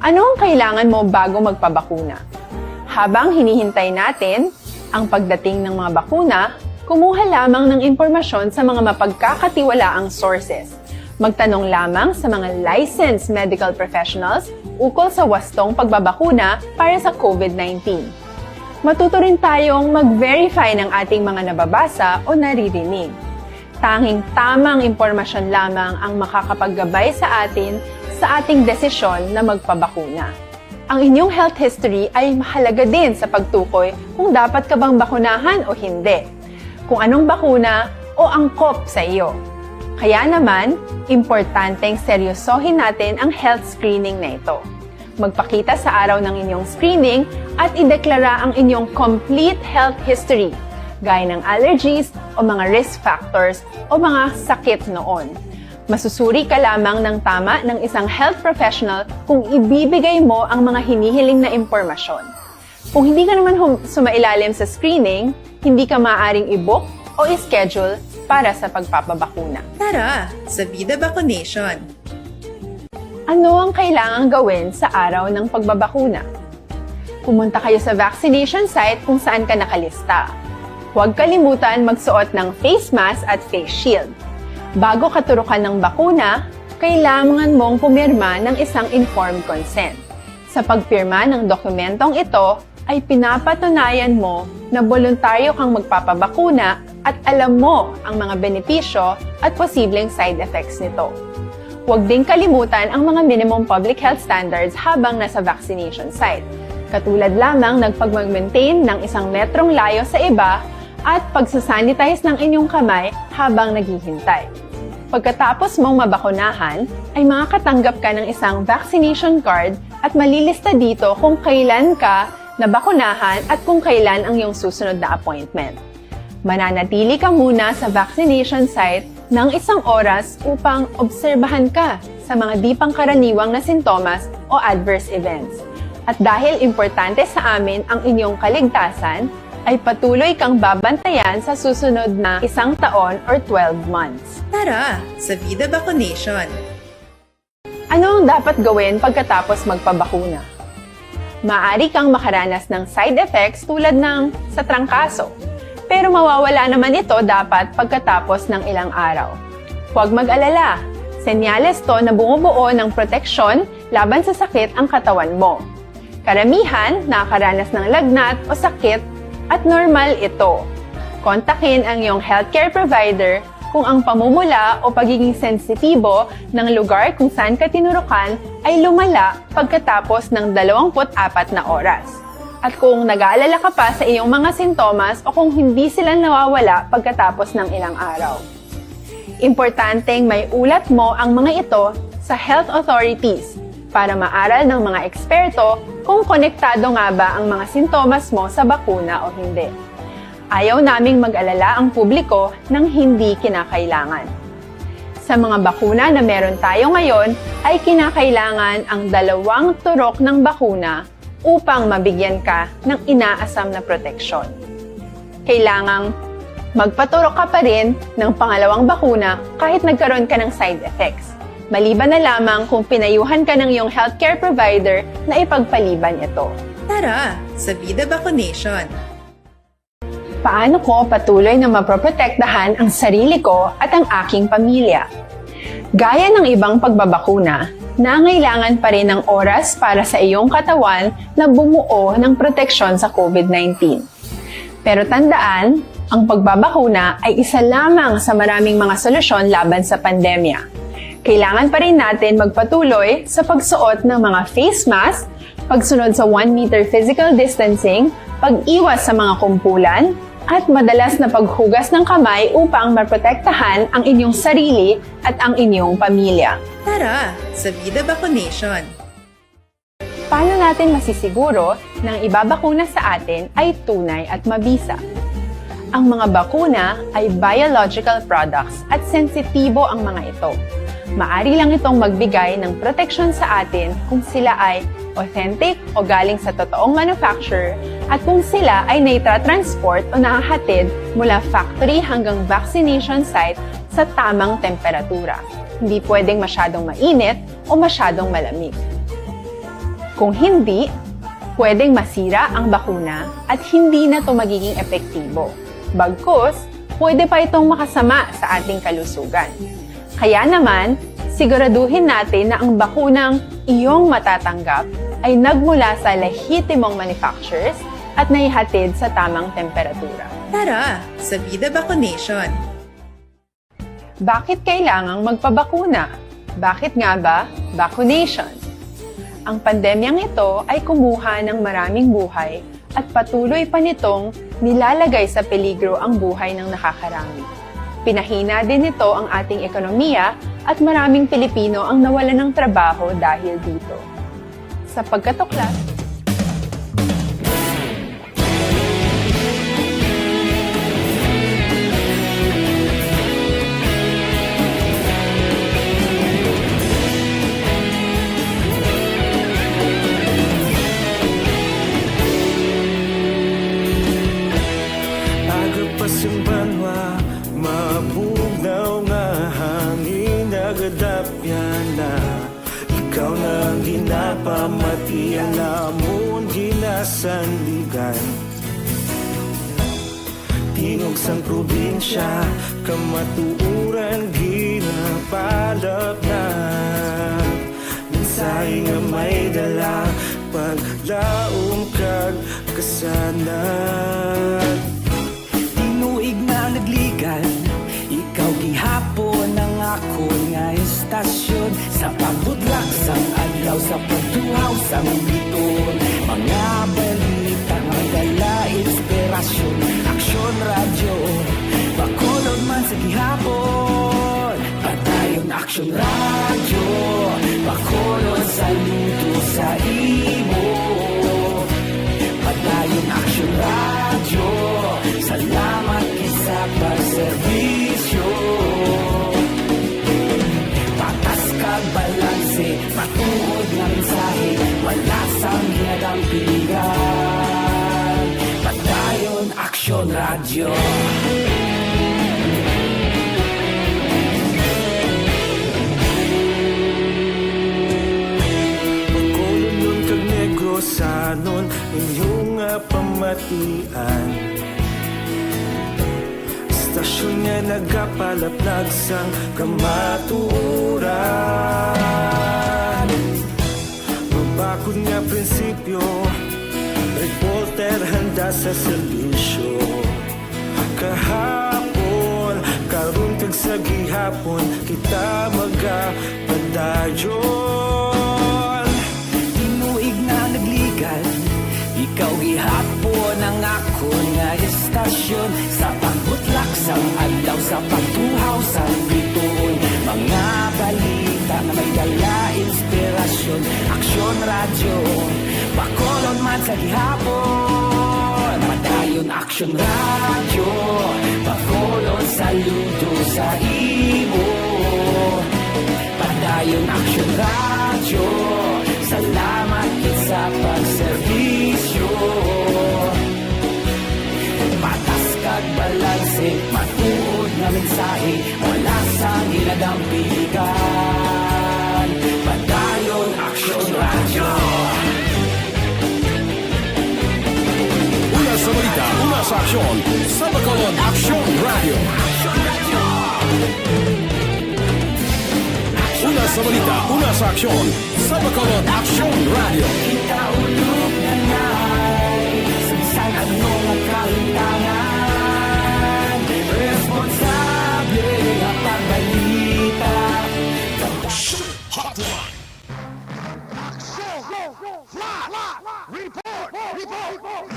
Ano ang kailangan mo bago magpabakuna? Habang hinihintay natin ang pagdating ng mga bakuna, kumuha lamang ng impormasyon sa mga mapagkakatiwalaang sources. Magtanong lamang sa mga licensed medical professionals ukol sa wastong pagbabakuna para sa COVID nineteen. Matuto rin tayong mag-verify ng ating mga nababasa o naririnig. Tanging tamang impormasyon lamang ang makakapaggabay sa atin sa ating desisyon na magpabakuna. Ang inyong health history ay mahalaga din sa pagtukoy kung dapat ka bang bakunahan o hindi, kung anong bakuna o angkop sa iyo. Kaya naman, importanteng seryosohin natin ang health screening na ito. Magpakita sa araw ng inyong screening at ideklara ang inyong complete health history, gaya ng allergies o mga risk factors o mga sakit noon. Masusuri ka lamang ng tama ng isang health professional kung ibibigay mo ang mga hinihiling na impormasyon. Kung hindi ka naman hum- sumailalim sa screening, hindi ka maaaring i-book o i-schedule para sa pagpapabakuna. Tara, sa Vida Vacunation! Ano ang kailangang gawin sa araw ng pagbabakuna? Pumunta kayo sa vaccination site kung saan ka nakalista. Huwag kalimutan magsuot ng face mask at face shield. Bago katurukan ng bakuna, kailangan mong pumirma ng isang informed consent. Sa pagpirma ng dokumentong ito, ay pinapatunayan mo na boluntaryo kang magpapabakuna at alam mo ang mga benepisyo at posibleng side effects nito. Huwag ding kalimutan ang mga minimum public health standards habang nasa vaccination site, katulad lamang ng pagmag-maintain ng isang metrong layo sa iba at pagsasanitize ng inyong kamay habang naghihintay. Pagkatapos mong mabakunahan, ay makakatanggap ka ng isang vaccination card at malilista dito kung kailan ka nabakunahan at kung kailan ang iyong susunod na appointment. Mananatili ka muna sa vaccination site ng isang oras upang obserbahan ka sa mga di pangkaraniwang na sintomas o adverse events. At dahil importante sa amin ang inyong kaligtasan, ay patuloy kang babantayan sa susunod na isang taon or twelve months. Tara, sa Vida Vaccination! Ano ang dapat gawin pagkatapos magpabakuna? Maaari kang makaranas ng side effects tulad ng sa trangkaso, pero mawawala naman ito dapat pagkatapos ng ilang araw. Huwag mag-alala, senyales to na bumubuo ng proteksyon laban sa sakit ang katawan mo. Karamihan nakakaranas ng lagnat o sakit at normal ito. Kontakin ang iyong healthcare provider kung ang pamumula o pagiging sensitibo ng lugar kung saan ka tinurukan ay lumala pagkatapos ng dalawampu't apat na oras. At kung nag-aalala ka pa sa iyong mga sintomas o kung hindi sila nawawala pagkatapos ng ilang araw. Importanteng may ulat mo ang mga ito sa health authorities para maaral ng mga eksperto kung konektado nga ba ang mga sintomas mo sa bakuna o hindi. Ayaw naming mag-alala ang publiko ng hindi kinakailangan. Sa mga bakuna na meron tayo ngayon ay kinakailangan ang dalawang turok ng bakuna upang mabigyan ka ng inaasam na proteksyon. Kailangang magpaturok ka pa rin ng pangalawang bakuna kahit nagkaroon ka ng side effects, maliban na lamang kung pinayuhan ka ng iyong healthcare provider na ipagpaliban ito. Tara, sa Vida Vaccination! Paano ko patuloy na maproprotektahan ang sarili ko at ang aking pamilya? Gaya ng ibang pagbabakuna, nangailangan pa rin ng oras para sa iyong katawan na bumuo ng proteksyon sa COVID nineteen. Pero tandaan, ang pagbabakuna ay isa lamang sa maraming mga solusyon laban sa pandemya. Kailangan pa rin natin magpatuloy sa pagsuot ng mga face mask, pagsunod sa one meter physical distancing, pag-iwas sa mga kumpulan, at madalas na paghugas ng kamay upang maprotektahan ang inyong sarili at ang inyong pamilya. Tara, sa Vida Vaccination! Paano natin masisiguro na ang ibabakuna sa atin ay tunay at mabisa? Ang mga bakuna ay biological products at sensitibo ang mga ito. Maari lang itong magbigay ng proteksyon sa atin kung sila ay authentic o galing sa totoong manufacturer at kung sila ay naitatransport o nahahatid mula factory hanggang vaccination site sa tamang temperatura. Hindi pwedeng masyadong mainit o masyadong malamig. Kung hindi, pwedeng masira ang bakuna at hindi na ito magiging epektibo. Bagkus, pwede pa itong makasama sa ating kalusugan. Kaya naman, siguraduhin natin na ang bakunang iyong matatanggap ay nagmula sa lehitimong manufacturers at naihatid sa tamang temperatura. Tara, sa Vida Vaccination! Bakit kailangang magpabakuna? Bakit nga ba vaccination? Ang pandemyang ito ay kumuha ng maraming buhay at patuloy pa nitong nilalagay sa peligro ang buhay ng nakakarami. Pinahina din nito ang ating ekonomiya at maraming Pilipino ang nawalan ng trabaho dahil dito. Sa pagkatuklas, Agapas ang banwa, mabugnaw nga hangin, nagadapyan na. Ikaw na ang ginapamati, ang amon ginasandigan. Tingog sang probinsya, kamatuoran ginapalapnat. Mensahe nga may dala, paglaom kag kasanag. Tinuig na nagligan, ikaw gihapon ang akon nga estasyon. Sa pagbudlak sang adlaw, sa pagtuhaw sang biton, mga balita may dala inspirasyon. Aksyon Radyo, Bacolod man sa gihapon. Padayon Aksyon Radyo, Bacolod, saludo sa imo. Padayon Aksyon Radyo, salamat gid sa pagserbisyo. Patas kag balanse, matuod nga mensahe, wala sang Radyo. Bacolodnon kag Negrosanon, inyo nga pamatian. Istasyon nga nagapalaplag sang kamatuoran. Mabakod nga prinsipyo, reporter handa sa serbisyo. Kahapon, karon kag sa gihapon, kita magapadayon. Tinuig na nagligan, ikaw gihapon ang akon nga istasyon. Sa pagbutlak sang adlaw, sa pagtuhaw sang bituon, mga balita nga may dala inspirasyon. Aksyon Radyo, Bacolod man sa gihapon. Padayon Aksyon Radyo, Bacolod, saludo sa imo. Padayon Aksyon Radyo, salamat gid sa pagserbisyo. Patas kag balanse, matuod nga mensahe, wala sang ginadampiligan. Padayon Aksyon Radyo. Una sa balita, una sa aksyon, sa Bacolod Aksyon Radyo. Una sa balita, una sa aksyon, sa Bacolod Aksyon Radyo. Kita ulog na nay, sa bisan ano nga kahintangan, responsable nga pagbalita. Hotline. Aksyon! Flash! Report! Report!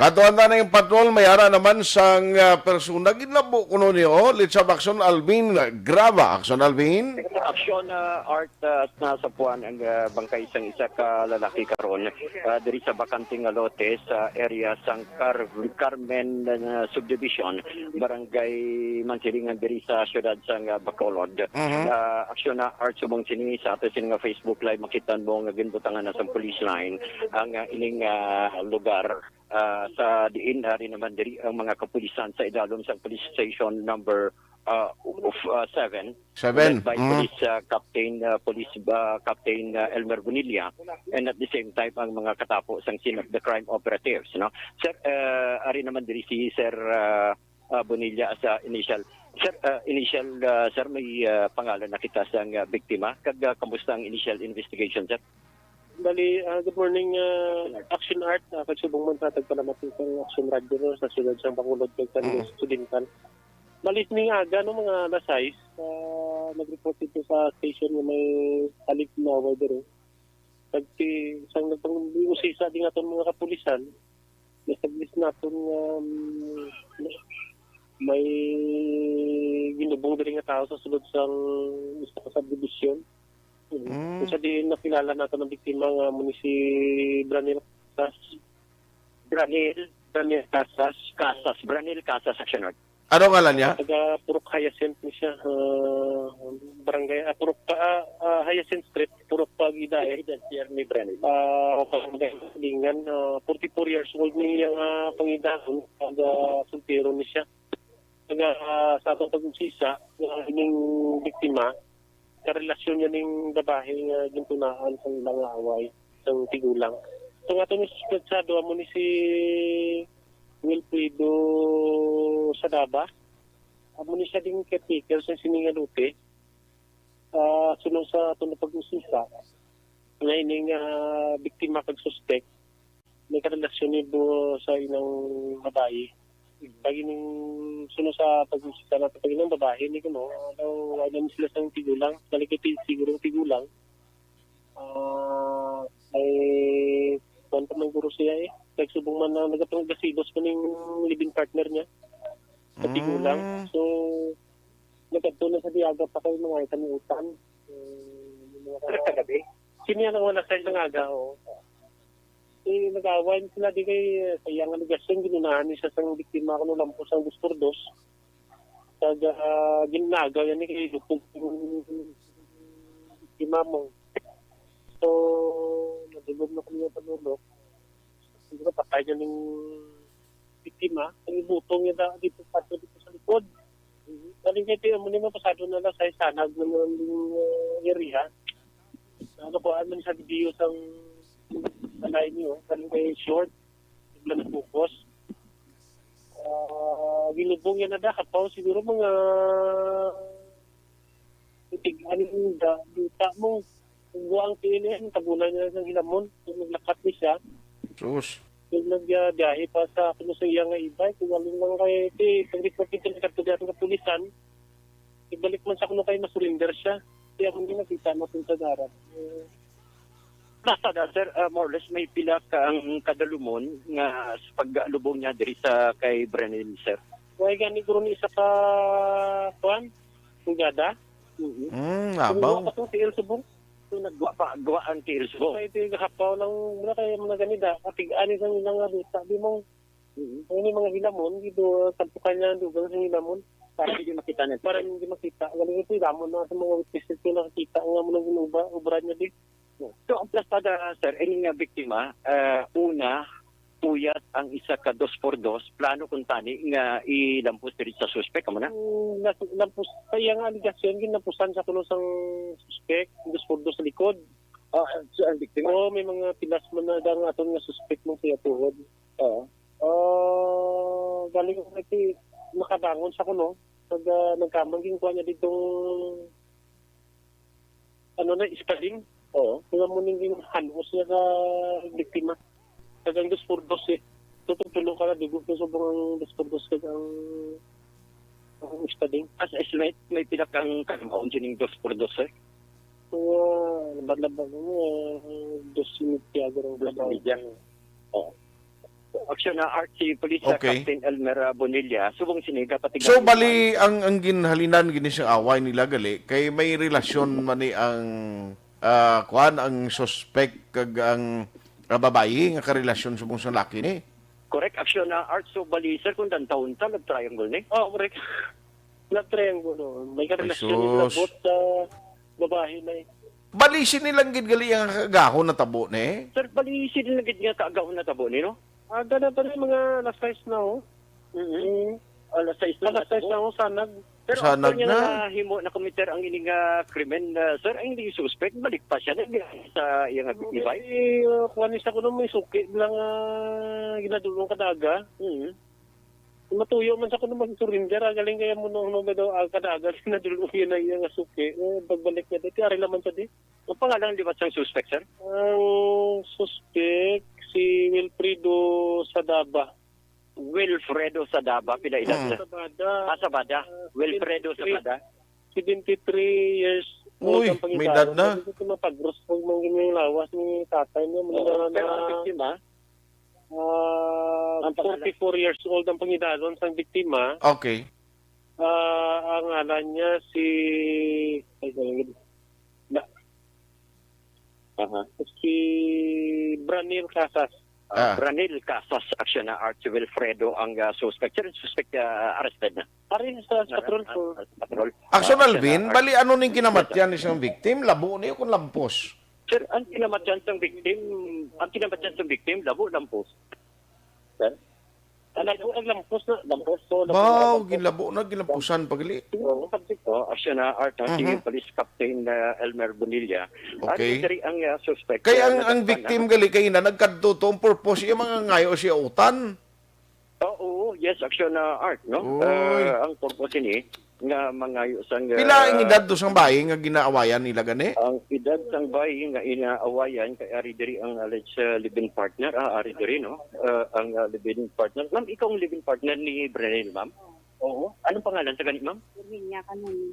Katuan ta ning patrol, may ara naman sang, ah, persona. Ginlabo kuno ni, oh, Lechab Aksyon Alvin Grava. Aksyon Alvin. Aksyon, ah, Art, ah, nasapuan ang, ah, bangkay sang isa ka lalaki karon, ah, diri sa bakante nga lote sa area sang Car-, Carmen, ah, Subdivision, Barangay Mansilingan, diri sa siyudad sang, ah, Bacolod. Mhm. Ah, Aksyon na Art, subong sini sa ato sini nga Facebook Live, makita mo nga ginbutangan na sa police line ang, ah, ining, ah, lugar. Ah, sa diin, ari naman diri ang mga kapulisan sa idalom sang police station number, ah, of, ah, seven, Seven. Led by Mhm. Police, ah, Captain, ah, Police, ah, Captain, ah, Elmer Bonilla, and at the same time ang mga katapo sang scene of the crime operatives, no? Sir, ah, ari naman diri si Sir, ah, ah, Bonilla sa initial. Sir, ah, initial, ah, sir, may, ah, pangalan na kita sang, ah, biktima. Kag, ah, kamusta ang initial investigation, sir? Bali, ah, good morning, ah, Action Art. Ah, kag subong man sa tagpalamat sa Action Radio, no, sa siyudad sang Bacolod kag sa Mhm. Negros Occidental. Bali, ning aga, no, mga alas sais, ah, nag-report dito sa station nga may halip na away diri. Kag ti-, sang nagpang-, usisa din aton mga kapulisan, nasablis naton nga, um, may ginubong diri nga tawo sa sulod sang isa ka subdivision. Mm. Mm. Kung sa diin nakilala nato ang biktima nga amo ni si Branil Casas. Branil, Branil Casas. Casas, Branil Casas, Action Art. Ano ngalan niya? Taga Purok Hyacinth ni siya. Ah, barangay, ah, Purok, ah, ah, Hyacinth Street, Purok Pagida, eh. Resident here ni Branil. Ah, o barangay Lingan, ah, forty-four years old ni iyang, ah, pangidanon, taga soltero ni siya. Taga, ah, sa atong pag-usisa, ah, ining biktima, karelasyon niya ning babae nga gintunaan sang ilang away, sang tigulang. So, nga to ni suspetsado, amo ni si Wilfredo Sadaba. Amo ni siya ding caretaker sa sini nga lote. Ah, suno sa aton pag-usisa, nga ining, ah, biktima kag suspek, may karelasyon ni bu-, sa inang babayi. Pag ining suno sa pag-usisa nato, pag inang babayi ni kuno, daw wala na sila sang tigulang, balik kay ti-, siguro ang tigulang. Ah, ay, kuwan pa man guro siya eh. Kag subong man na nagapanggasibos pa ning living partner niya. Sa tigulang. Mm. So, nagkadto na sa diaga pa kay mga kaniutan. Eh, yung mga Ano sa gabi? Sini ang wala sa isang aga, oo. Eh, nag-away sila di kay, eh, sa iyang alegasyon, ginunahan ni siya sang biktima kuno lampos sang dos por dos. Kag, ah, ginagaw yan ni kay lupog yung biktima mo. So, nadulog na kami yung panulog. Siguro patay Kaya ning biktima, ang ibutong niya na dito, pato dito sa likod. Galing kay tiyo mo naman pasado na lang sa isanag ng, ng uh, area. Ano ko, ano sa video sang balay niyo, galing kay short, bigla na focus. Ah, ginubong niya na da, kapaw siguro mga itig-an da, duta mo. Kung buang P N N, tabunan niya ng hinamon. Kung naglakat ni siya, Sus. Yung nagyabiyahe pa sa kuno sa iya nga e-bike, kung galing lang kay, ti, pag-report dito ng katulad ng kapulisan, ibalik man sa kuno kay masurinder siya. Kaya kung di nakita, mapunta darat. Eh, Nasa da, sir, ah, more or less, may pila ka ang kadalumon nga sa paglubong niya diri sa kay Brenil, sir? Why gani guro ni isa ka, kuan? Kung gada? Mm-hmm. Mm, Kung abaw. Guwa pa to, si El Subong. Ito nagguwa pa, guwa ang T L S O. Kaya ito yung kahapaw lang, wala kaya mga ganida. Katig-ani sa ilang nga duta, di mo. Mhm. Ang ini mga hilamon, dito, tampukan niya ang dugang sa hilamon. Para hindi makita na. Para hindi makita. Galing ito, hilamon na sa mga witness ito nakakita nga mo nang ginuba, ubra niya di. So, ang plastada, sir, ini nga biktima, ah, una, puyat ang isa ka dos por dos, plano kuntani nga ilampos diri sa suspek, amo na? Mm, nas-, lampos, sa iya nga aligasyon, ginlampusan sa kuno sang suspek, dos por dos sa likod. Ah, so ang biktima? Oo, may mga pilas man na dang aton nga suspek man siya tuhod. Oo. Ah, galing ko kasi makabangon sa kuno, pag, ah, nagkamang ginkuha niya ditong, ano na, ispading. Oo. Kaya mo ning ginhanos niya sa biktima. Tagang dos por dos eh. So, kung tulo ka na, dugo ko sobrang dos por dos kag ang, ang ispading. As estimate, may pila kang kalumaon sining dos por dos, sir? Mga laban-laban mo, ah, dos y media, garo. Dos y media. Oo. Aksyon na Archie Police, uh, Okay. Captain Elmer, uh, Bonilla. Subong sini, kapatigan So, ni bali, Juan. ang, ang ginhalinan gini sa away nila, gali, kay may relasyon man ni ang, ah, kuan, ang suspect kag ang, ah, babayi nga karelasyon subong sa laki ni. Correct, aksyon na Art. So, bali, sir, kung downtown ta, nag-triangle ni? Oh, correct. Nag-triangle, oh. May Ay, karelasyon nila sus. Both sa babae na eh. Balisi nilang gid gali ang kaagahon na tabo ni? Sir, balisi nila gid nga kaagahon na tabo ni, no? Aga na pa rin, mga alas sais na, oh. Mm-hmm. Mm. Alas sais na Alas sais na, oh, sanag. Pero Sanag after niya na. Nahimo na committer ang ining, ah, krimen, ah, sir, ang ining suspect, balik pa siya na sa iyang Oh, biktima. Eh, uh, kuha ni sa kuno, may suki lang, ah, ginadulong kadaga. Mm. Matuyo man sa kuno mag-surrender, ah, galing kaya mo nung, nung daw, ah, kadaga, ginadulong yun ang iyang suki. Eh, pagbalik niya, dito, ari naman siya di. Ang pangalan liwat sang suspect, sir? Ang suspect, si Wilfredo Sadaba. Wilfredo Sadaba, pila edad Mm. na? Sabada. Ah, Sabada. Ah, Wilfredo seventy-three. Sabada. Seventy-three years old Uy, ang may edad pangidaron. Na. Hindi ko mapagros pag mga ganyan yung lawas ni tatay niya. Oo, Mga pero ang na, biktima? ah, Ang pangalan? Forty-four years old ang pangidaron sa biktima. Okay. Ah, ang ngalan niya si, ay, sorry. Na, Aha. Si Branil Casas. Ah, Ah. Branil Casas, aksyon na Archie Wilfredo ang, ah, suspect. Sir, suspect, ah, arrested na. Ari sa, sa Ara-, patrol ah, po. Ah, sa patrol. Action, Ah, aksyon Alvin, na Arch- bali ano ning kinamatyan ni siyang victim? Labo ni o kung lampos? Sir, ang kinamatyan sang victim, ang kinamatyan sang victim, labo, lampos. Sir? Ang labo, ang lampos na, lampos, so, labo na, Baw, lampos. Ginlabo na, ginlampusan pa gali. Oo. Oh, action na Art, ah, si Mhm. Police Captain, ah, Elmer Bonilla. Okay. Ari diri ang, ah, suspect, Kay ah, ang, ang nagpana- victim gali kay na nagkadto to, ang purpose, iya mga ngayo siya utan. Oh, oo, yes, action na Art, no? Uy. Ah, ang purpose ini nga mangayo sang, Pila ang ah, edad to sang bayi nga ginaawayan nila gani? Ang edad sang bayi nga inaawayan kay ari diri ang alleged, ah, live-in partner, ah, ari diri, no? Ah, ang, ah, live-in partner. Ma'am, ikaw ang live-in partner ni Brenel, ma'am? Oo. Anong pangalan sa gani, ma'am? Virginia Canones.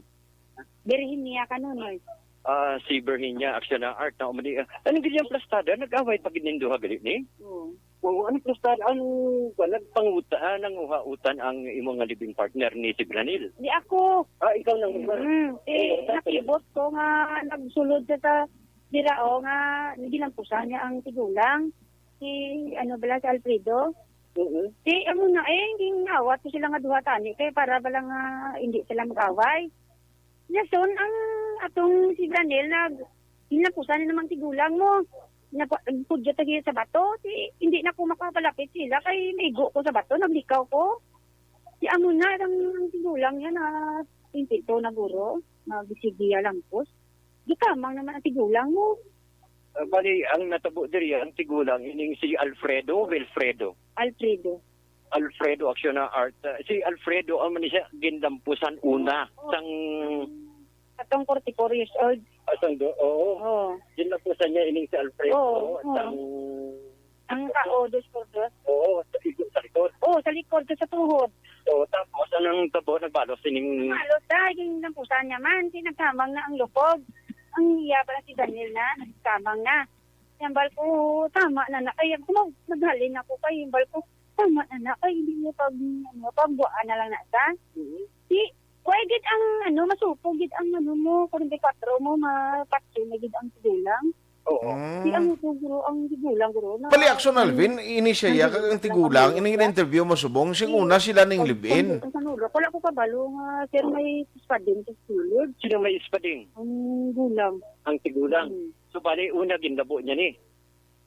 Virginia Canones. Ah, si Virginia, action na Art, na umali. Ah, anong gid yung plastada? Nag-away pa gid ning duha gali ni? Oo. Oo, anong plastada? Anong, kuwan, nagpanguta-, ah, nanguhautan ang imong nga living partner ni si Granil? Di ako. Ah, ikaw nang Mm. Eh, nakibot ko nga nagsulod siya sa dira, o, nga ginampusan niya ang tigulang. Si, ano bala, si Alfredo. Mm. Di, amo na, eh, hindi awat ko sila nga duha tani. Kay para bala nga hindi sila mag-away. Nason ang atong si Granil nag-, ginapusan na namang tigulang mo. Nagpa-, nagpudyat na siya sa bato. Di, hindi na ko makapalapit sila kay naigo ko sa bato, naglikaw ko. Di amo na, ang tigulang niya na twenty-two na guro, na bisigiya lampos. Di kamang naman ang tigulang mo. Ah, bali, ang natabo diri, ang tigulang, ining si Alfredo, Wilfredo? Alfredo. Alfredo Acciona Art. Ah, si Alfredo, ang man siya, ginlampusan una, Oo. sang Atong forty-four years old. Ah, sang do, oo. Oo. Ginlampusan niya ining si Alfredo, Oo, oo. sang Ang ka, o, dos por dos. Oo, sa, sa likod. Oo, sa likod, sa, sa tuhod. Oo, tapos, anong tabo, nagbalos ining Halos dahil yung lampusan niya man, di nagkamang na ang lupog. Ang iya pala si Daniel na, nagkamang na. Hambal ko, tama na na. Ay, ako, mag-, naghalin ako kay, hambal ko, tama na na. Ay, hindi niya pag, ano, pagbuaan na lang na sa. Mhm. Di, kuha gid ang, ano, masupo gid ang, ano mo, forty-four mo, mapatso na gid ang tigulang. Oo. Mm. Di ang tigulang, guro, ang tigulang, guro, na Bali, Action Alvin, ini siya, ya, kag ang tigulang, ini nga interview mo subong, sing una sila ning live-in. Ang, ang, ang, wala ko kabalo nga, sir, may spading sa sulod. Sino may spading? Ang gulang. Ang tigulang. Mm. So, bali, una, ginlabo niya ni?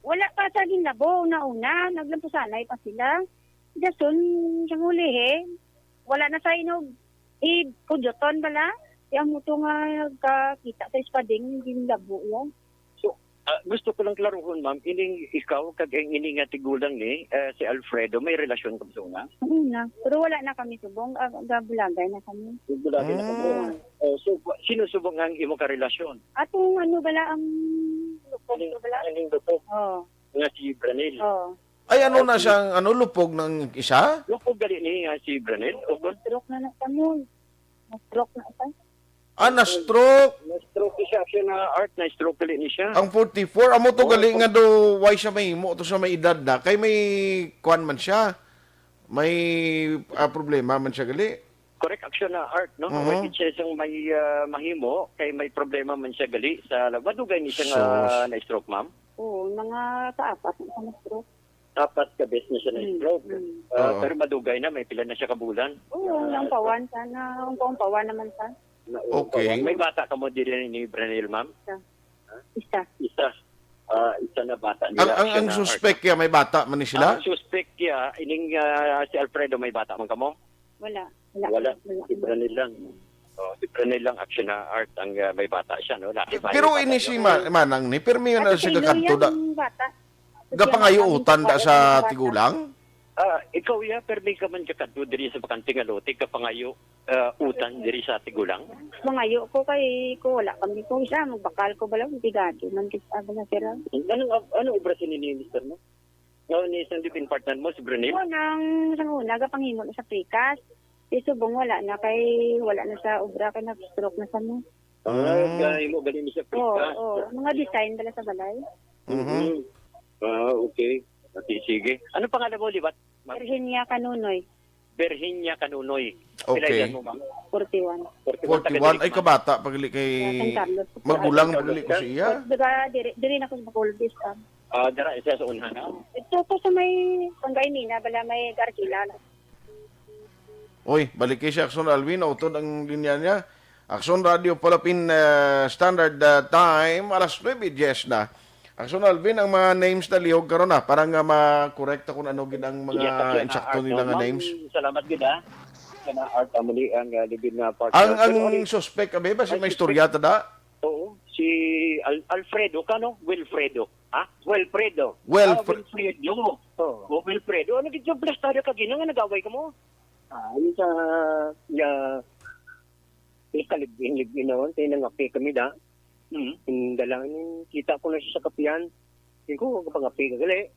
Wala pa sa ginlabo, una-una, naglampusanay pa sila. Dason, siyang ulihi, wala na sa inog, i-, kudyuton bala. Di ang muto nga kakita sa spading, ginlabo yan. So, ah, gusto ko lang klaruhon, ma'am, ining ikaw kag ang ini nga tigulang ni, ah, si Alfredo, may relasyon ka ba sa una? Una, pero wala na kami subong, ah, gabulagay na kami. Gabulagay na kamo. Mm. Oh, so, sino subong ang imo ka relasyon? Atong ano bala ang lupog Aning, ko bala? aning lupog Oo. nga si Branil. Oo. Ay, ano na Okay. siyang, ano, lupog ng isa? Lupog gali ni, ah, si Branil? Oo, O, na-stroke na na kamo. Na-stroke na siya. Ah, na-stroke. Na-stroke ni siya, siya na Art, na-stroke gali ni siya. Ang forty-four, amo to Oo. gali nga do, why siya mahimo to sa may edad na? Kay may kuan man siya. May, ah, problema man siya gali. Correct, Action na Art, no? Mhm. May siya isang may, ah, mahimo, kay may problema man siya gali sa, madugay ni siya nga Sus. na-stroke, ma'am? Oo, mga kaapat na siya na-stroke. Apat ka beses na siya Mm, na-stroke. mm. Ah, Oo. pero madugay na, may pila na siya ka bulan? Oo, Ah, naumpawan sana. Naumpawan naman sa. Naumpawan. Okay. May bata ka mo diri ni Branil, ma'am? Isa. Ha? Isa. Isa. Ah, isa na bata nila, Ang, ang, siya ang na suspect Art. ya, may bata man ni sila? Ang suspect ya, ining, ah, si Alfredo, may bata man kamo? Wala. Wala. Wala. Wala. Si Branil lang. Oh, si Branil lang, Action na Art, ang, ah, may bata siya, no? Laki pa Pero yung ini bata si niya. Ma-, Manang ni, pero may Kasi na siya kailan kakadto yan da. yung bata? Gapangayo Kasi utan da bata sa yung bata. tigulang? Ah, ikaw, ya, permi ka man kakadto diri sa bakante nga lote, gapangayo, ah, utan diri sa tigulang? Mangayo ko kay ko wala kami ko isa, magbakal ko bala, pigado man kita bala, sir. Ano, ano obra sini ni mister mo? Nga ni isang live-in partner mo, si Brenil? Oo, nang, nang una, gapanghimo na sa pikas. Si Subong wala na kay, wala na sa obra kay nag-stroke na sa mo. Ah, Mm. kaya mo galing siya Oo, pikas. oo. Mga design bala sa balay. Mhm. Mhm. Ah, okay. Okay, sige. Ano pangalan mo, liwat, ma'am? Virginia Canunoy. Virginia Canunoy. Pila Okay. edad mo, ma'am? Forty-one. Forty-one, taga Forty-one, diri ay ka, ma'am? kabata pa gali kay Sa San Carlos. magulang San pa gali Carlos ko ka? siya. Diba, diri, diri na ko sa Bacolod, ah. Ah, dara isa sa unhan, ah. Ito po sa may Panggainina, bala may Garkila. Oy, balik kay si Axon Alvin, nautod ang linya niya. Axon Radio Palapin, ah, Standard, ah, Time, alas nuebe dies na. Axon Alvin, ang mga names na lihog karon na, para nga ma-correct ako kung ano gid ang mga Yes, Axon, insakto ah, nila nga Arnold. names. Salamat gid, ah. Kana Art Amuli ang, ah, live-in na partner. Ang, ang Pero, ano, suspect, abi, ba si ang may suspect, istorya ta da? Oo, si Al-, Alfredo ka, no? Wilfredo. Ha? Wilfredo. Wilfre- Ah, Wilfredo. Oo. Oh, Wilfredo. Ano gid yung plastada ka, Gina, nga nag-away ka mo? Ah, yun sa, ya, ikalib-in-lib-in naman, kaya nangapi kami da. Hmm. Yung dalangan, kita ko na siya sa kapihan. Yung ko, kapangapi ka gali.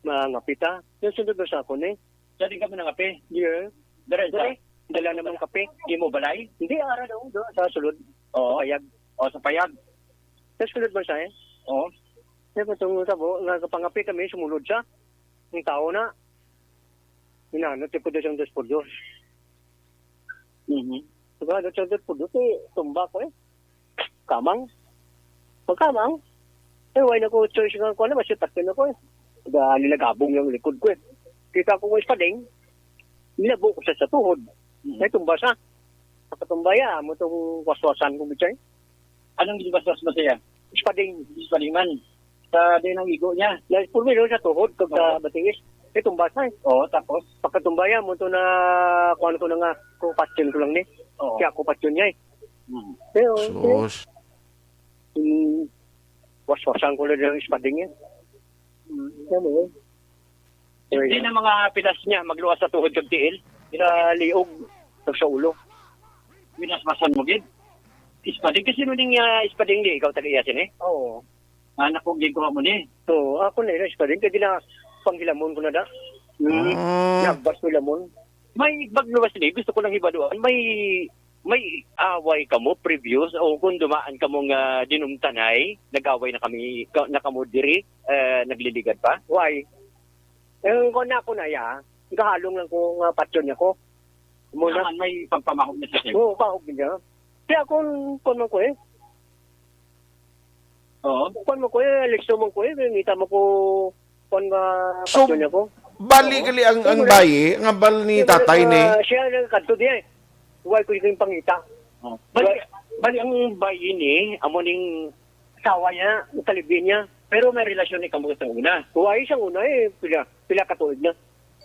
Mangapi ta. Yung sunod na sa ako, eh. Sa di ka manangapi? Yeah. Dara, Dara. sa? Dala naman kape. Di mo balay? Hindi, ara daw, do, sa sulod. Oo. Sa payag. O, sa payag. Sa sulod man sa, eh. Oo. Sa katong sabo, nga kapangapi kami, sumulod siya. Ang tao na. Hinanot, tipo, doon siyang dos por dos. Mhm. Diba, ano siya, dos por dos, eh, tumba ko, eh. Kamang. Pagkamang, eh, wala na ko choice nga, kuwan na, basta takin ako, eh. Diba, nilagabong yung likod ko, eh. Kita ko kung ispading, nilabo ko sa, sa tuhod. Mhm. Ay, tumba sa. Pagkatumba, ya, mo itong waswasan ko, bitay. Anong ginwaswas mo siya? Ispading. Ispading man. Sa din ang igo niya. Na, primero sa tuhod, kag sa Oo. batiis. Kay tumbas na eh. Oo, tapos? Pagkatumba niya, mo to na, kuan ko na nga, ko patyon ko lang ni. Oo. Kaya ako patyon niya eh. Hmm. Pero, Sus. Hmm, waswasan ko lang yung espading yan. Hmm. Yan eh. Hindi na mga pilas niya, magluwas sa tuhod kag tiil. Sa liog, kag sa ulo. Winaswasan mo gid? Espading, kasi nuning, ah, espading di, ikaw taga iya sini? Oo. Anak ko, ginkuha mo ni? Oo, ako na yun, espading, kaya gina, panghilamon ko na da. Hmm. Ah. Nagbas ko hilamon. May magluwas ni, gusto ko lang hibaluan, may, may away kamo previous o kung dumaan kamo nga dinumtanay, nag-away na kami, ka, na kamo diri, eh, nagliligad pa? Why? Eh, kung na ako na ya, kahalong lang ko nga patyon niya ko. Muna. Naman may pagpamahog na sa sa'yo? Oo, pahog niya. Kaya kung, kung man ko eh. Oo. Kung man ko eh, listo man ko eh, ngita mo ko, kung nga So, patyon niya ko. bali Oo. gali ang, Kaya ang muna. bayi, nga bal ni Kaya muna, tatay ni ah, siya nang kadto di eh. Why ko yung pangita? Oh. Bali, Why? bali ang bayi ni, amo ning Asawa niya, ang kalibin niya. Pero may relasyon ni kamo sa una. Why sa una eh, pila, pila ka tuig na.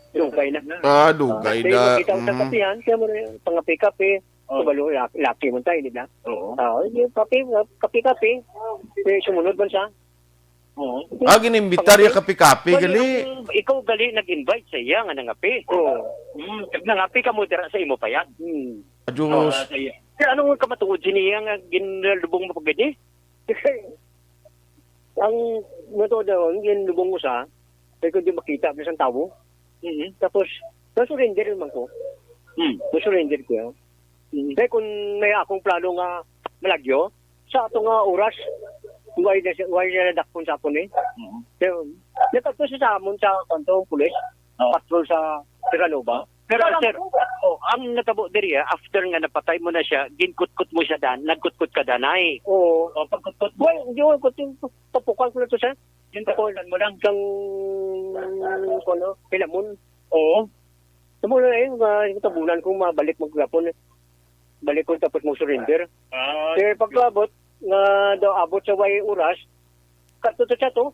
Dugay na. Ah, dugay Kaya na. makita ko sa Mm. kapihan, siya mo na yung pangapi-kapi. Oh. Kabalo, laki, laki man tayo, di ba? Oo. Ah, yung kape, kape-kape. Kaya sumunod man siya. Oo. Ah, ginimbitar ya Pangapi. kape-kape, Wala gali. yung, ikaw gali nag-invite sa iya nga nangapi. Oo. Hmm, kag nangapi ka mo dira sa imo payag. Hmm. Adios. Oo, sa iya. Kaya anong kamatuod siniya nga ginlubong mo pagadi? Ang matuod na ron, ginlubong ko sa, kaya ko di makita, bisan tawo. Mhm. Tapos, na-surrender naman ko. Hmm. Na-surrender ko yun. Mhm. Kaya kung may akong plano nga malagyo, sa ato nga oras, why na siya, why siya nadakpon sa akon eh? Mhm. Kaya, nagkadto siya sa amon sa, kanto, pulis, Oh. patrol sa Terranova. Pero, Alam sir, ko. oh, ang natabo diri, ah, after nga napatay mo na siya, ginkutkot mo siya dan, nagkutkot ka danay. Oo. Oh, pagkutkot mo. Well, hindi ko kutkot, tapukan ko na to siya. Yung tapukan mo lang. Isang, ano, pilamon. Oo. Tamo na eh, nga, yung tabunan kung mabalik mo gapon eh. Balik ko tapos mo surrender. Ah, Eh, pagkaabot, nga daw abot sa way oras, kato to siya to.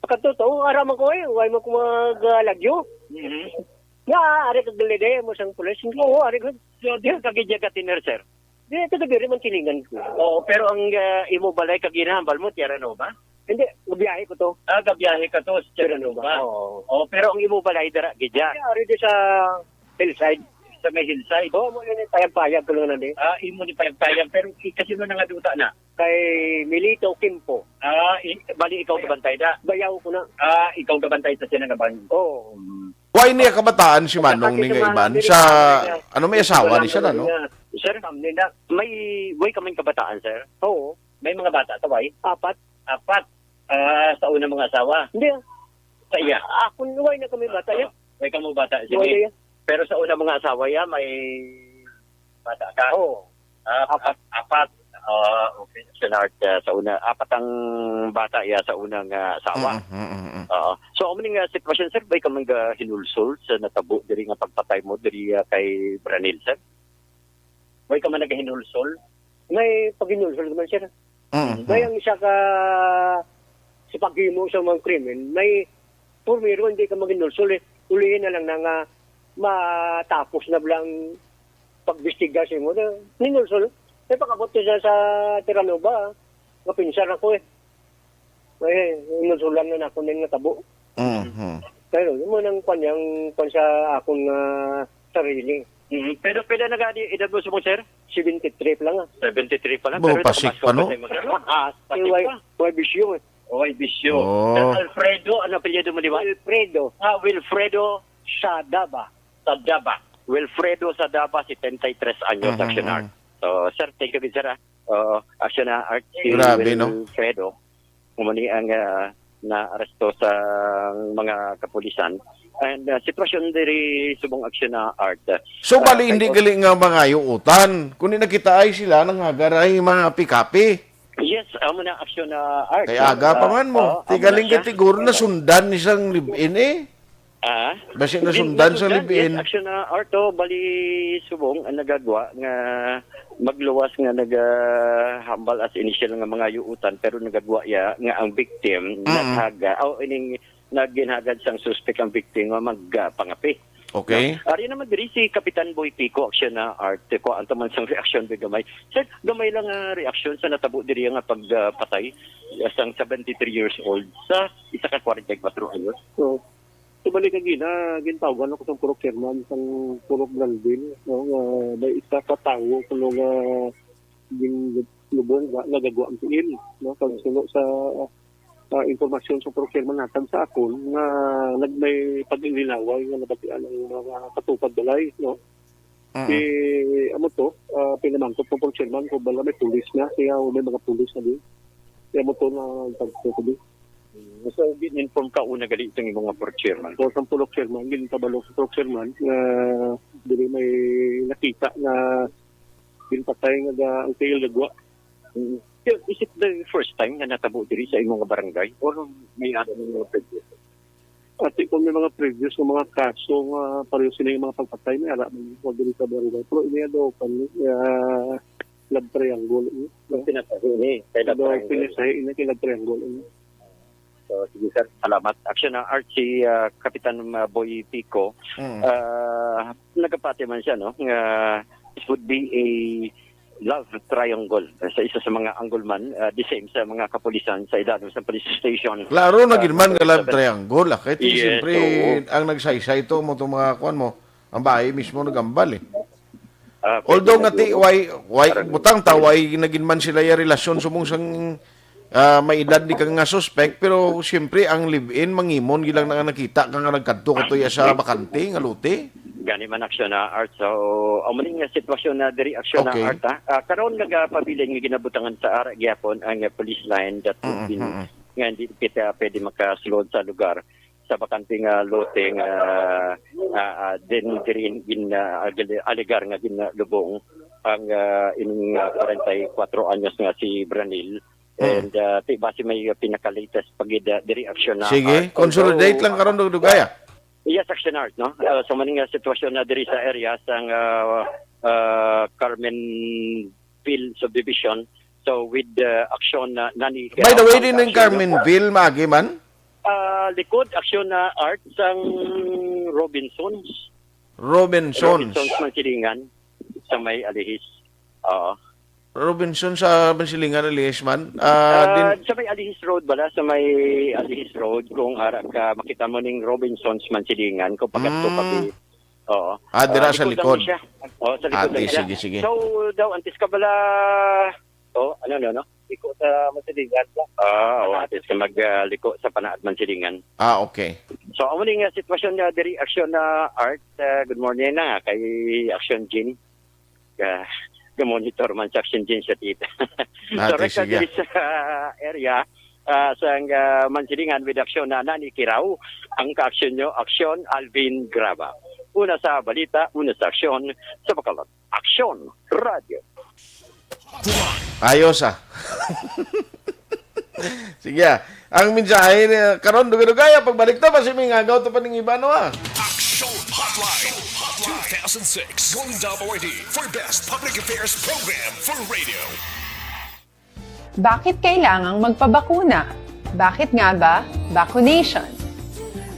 Kato to, araman ko eh, way mo ko maglagyo. Mhm. Nga, ari ka galide mo sang pulis. Oo, ari ka. So, di ka gidya ka tiner, sir? Di, ito diri man silingan ko. Oo, pero ang, ah, imo balay kag ginahambal mo, Tierra Nova? Hindi, gabiyahe ko to. Ah, gabiyahe ka to sa Tierra Nova. Oo. Oh, pero ang imo balay dira, gidya? Kaya ari di sa hillside. Sa may hillside? Oo, mo yun yung payag-payag ko lang na di. Ah, imo ni payag-payag, pero i-, kasi mo na nga duta na? Kay Milito Kimpo. Ah, i-, bali ikaw gabantay da? Bayaw ko na. Ah, ikaw gabantay sa sila na bang? Oo. Mm. Why niya kabataan si Manong ni nga Iban? Sa, ano, may asawa ni siya na, no? Sir, may, way ka man kabataan, sir? Oo. May mga bata, taway? Apat. Apat. Ah, sa una mga asawa? Hindi, ah. Sa iya? Ako, way na kami bata, ya. Way ka mo bata, Way sige. na, ya. Pero sa una mga asawa, ya, may bata ka? Oo. Ah, Apat. ap-, apat. Ah, okay. Sa North, ah, sa una, apat ang bata, ya, sa unang, ah, asawa. Mm, mm, mm, mm. Oo. So, amo ni nga sitwasyon, sir, way ka man ga hinulsol sa natabo diri nga pagpatay mo diri, ah, kay Branil, sir? Way ka man nagahinulsol? May paghinulsol naman, sir. Mm, May mm. ang isa ka sa paghimo sa mga krimen, may purmiro hindi ka maghinulsol eh. Ulihin na lang na nga matapos na lang pagbistiga sa imo. Hinulsol. May pag-abot ko siya sa Terranova, mapinsar ako eh. Eh, hinulsulan na ako na yung natabo. Mhm. Pero yun mo nang kwan, yung kwan sa akong, ah, sarili. Mhm. Pero pila na gani edad mo sa mo, sir? Seventy-three pa lang, ah. Seventy-three pa lang, Bo, pero pasik nakapasko pa pa, no? Sa imo, sir. Ah, pasik Way, pa. way bisyo, eh. Way bisyo. Oh. Sir Alfredo, ano apelyido mo, di ba? Wilfredo. Ah, Wilfredo. Sadaba. Sadaba. Wilfredo Sadaba, setenta y tres anyos, Mhm, Action Art. mhm. So, sir, thank you, sir, ah. Oo, Action Art, si Grabe, no? Wilfredo. Umani ang, ah, naaresto sa mga kapulisan. And, ah, sitwasyon diri subong Action na Art, So, ah, bali, kay hindi Ot- gali nga mangayo utan. Kundi nakita ay sila nang hagaray mga pikapi. Yes, amo na Action na Art. Kay aga pa Ah, man mo. oo, Ti amo na galing siya. ka siguro Oo. nasundan ni sang live-in eh. Ah? Basi Di, nasundan sa nasundan, live-in. Yes, actually na, Arto, bali subong ang nagagwa nga magluwas nga nagahambal as initial nga mga yuutan, pero nagagwa ya nga ang victim Mm. naghaga, o ining nagginhagad sang suspek ang victim nga magpangapi. Okay. No? Ari naman diri si Kapitan Boy Pico, actually na, Art, ko ang taman sang reaksyon ba gamay. Sir, gamay lang nga reaksyon sa natabo diri nga pagpatay sang seventy-three years old sa isa ka forty-four anyos. So, Tubali ka gina, gintawgan ako sang purok chairman sang purok Granville, no, nga may isa ka tawo kuno nga ginlubong nga nagagwa ang tiil, no, kag suno sa, ah, impormasyon sa purok chairman natag sa akon nga nagmay pag-inilaway nga nabatian ang mga katupad balay, no. Mm. Di, amo to, ah, pinamangkot ko purok chairman kung bala may pulis na, kaya may mga pulis na di. Kaya amo to na tagpo ko di. So, gin-inform ka una gali itong imong nga purok chairman? So, sa purok chairman, gintabalo sa purok chairman nga dili may nakita nga ginpatay nga ga-, ang tiil gagwa. Mm. Is it the first time nga natabo diri sa imong nga barangay? Or may ano nga previous? Ati kung may mga previous nga mga kaso nga pareho sila yung mga pagpatay, may ara man yung diri sa barangay. Pero ini daw kami, ah, love triangle, eh. Ang pinasahi ni, kay love Daw triangle. Pinasahi ini kay love triangle, eh. So, sige, sir. Salamat. Action na, Art, si, ah, Kapitan, ah, Boy Pico. Mm. Ah, nagapati man siya, no, nga this would be a love triangle sa isa sa mga anggol man, ah, the same sa mga kapulisan sa ilalim sa police station. Klaro na Ah, gid man nga love seven. Triangle, ah. Kay ti Yes, siyempre, oo. Ang nagsaysay to mo, itong mga kuwan mo, ang bahay mismo nagambal, eh. Ah, Although pwede nga na ti, siguro. Why, why, Parang butang ta, why nagin man sila ya relasyon sumong sang, ah, may edad di ka nga suspect, pero siyempre, ang live-in, mangimon, gilang na nga nakita ka nga nagkadto ka to ya sa bakante, nga lote. Gani man aksyon na, Art. So, amo ni nga sitwasyon na diri aksyon na, Okay. Art, ha? Ah, karon nagapabilin nga ginabutangan sa ara gyapon ang, ah, police line that would Mm, be mm. nga hindi kita pwede makasulod sa lugar sa bakante nga lote nga, ah, ah, din diri gin, ah, agal-, alegar nga ginlubong ang, ah, ining, ah, forty-four anyos nga si Branil. Mm. And, ah, ti base may pinaka-latest pag-, ah, diri aksyon na Sige, Art. Consolidate Although, lang karon, ah, dugdugaya. Yes, action Art, no? Ah, so, maning, ah, sitwasyon na diri sa area sang, ah, ah, Carmenville Subdivision. So, with, ah, action na nani By the way, ang din yung action, no? Carmenville, maagi man? Ah, likod, action na Art sang Robinsons. Robinsons. Robinsons Mansilingan sa may Alihis. Oo. Robinson sa Mansilingan, Alihis man. Ah, Ah, din sa may Alihis Road bala, sa may Alihis Road, kung ara ka, makita mo ning Robinsons Mansilingan, kung pagadto ka Mm. bi-, oo. Ah, dira Ah, sa likod lang likod. Siya. Oh, sa likod Ah, lang di, siya. Sige, sige. So, daw, antes ka bala, oh, ano, no, no? Liko sa Mansilingan ba? Ah, oh, antes ka mag, ah, liko sa Panaad Mansilingan. Ah, okay. So, amo ni nga sitwasyon nga diri, action na Art. Ah, good morning na nga kay Action Jean. Ka, ka-monitor man sa Action Jean siya, tita. Ah, So, okay, record sige. Diri sa area, ah, sa, ah, Mansilingan with action na nani Kiraw. Ang ka-action nyo, action, Alvin Graba. Una sa balita, una sa aksyon, sa Bacolod. Aksyon, Radyo. Ayos, ah. Sige, ah. Ang mensahe ni, karon, dugay-dugay, ah, pagbalik to, basi may ngagaw to pa ning iba, no, ah. Action Hotline two thousand six. Golden Dove Awardee for Best Public Affairs Program for Radio. Bakit kailangang magpabakuna? Bakit nga ba vacunation?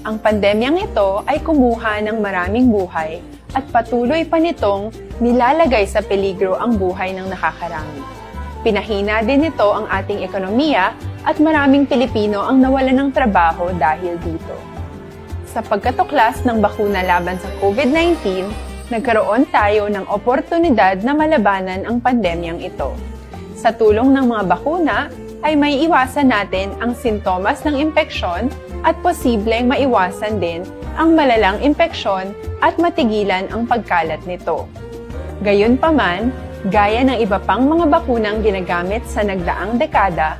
Ang pandemyang ito ay kumuha ng maraming buhay at patuloy pa nitong nilalagay sa peligro ang buhay ng nakakarami. Pinahina din nito ang ating ekonomiya at maraming Pilipino ang nawalan ng trabaho dahil dito. Sa pagkatuklas ng bakuna laban sa COVID nineteen, nagkaroon tayo ng oportunidad na malabanan ang pandemyang ito. Sa tulong ng mga bakuna, ay maiiwasan natin ang sintomas ng impeksyon at posibleng maiwasan din ang malalang impeksyon at matigilan ang pagkalat nito. Gayunpaman, gaya ng iba pang mga bakunang ginagamit sa nagdaang dekada,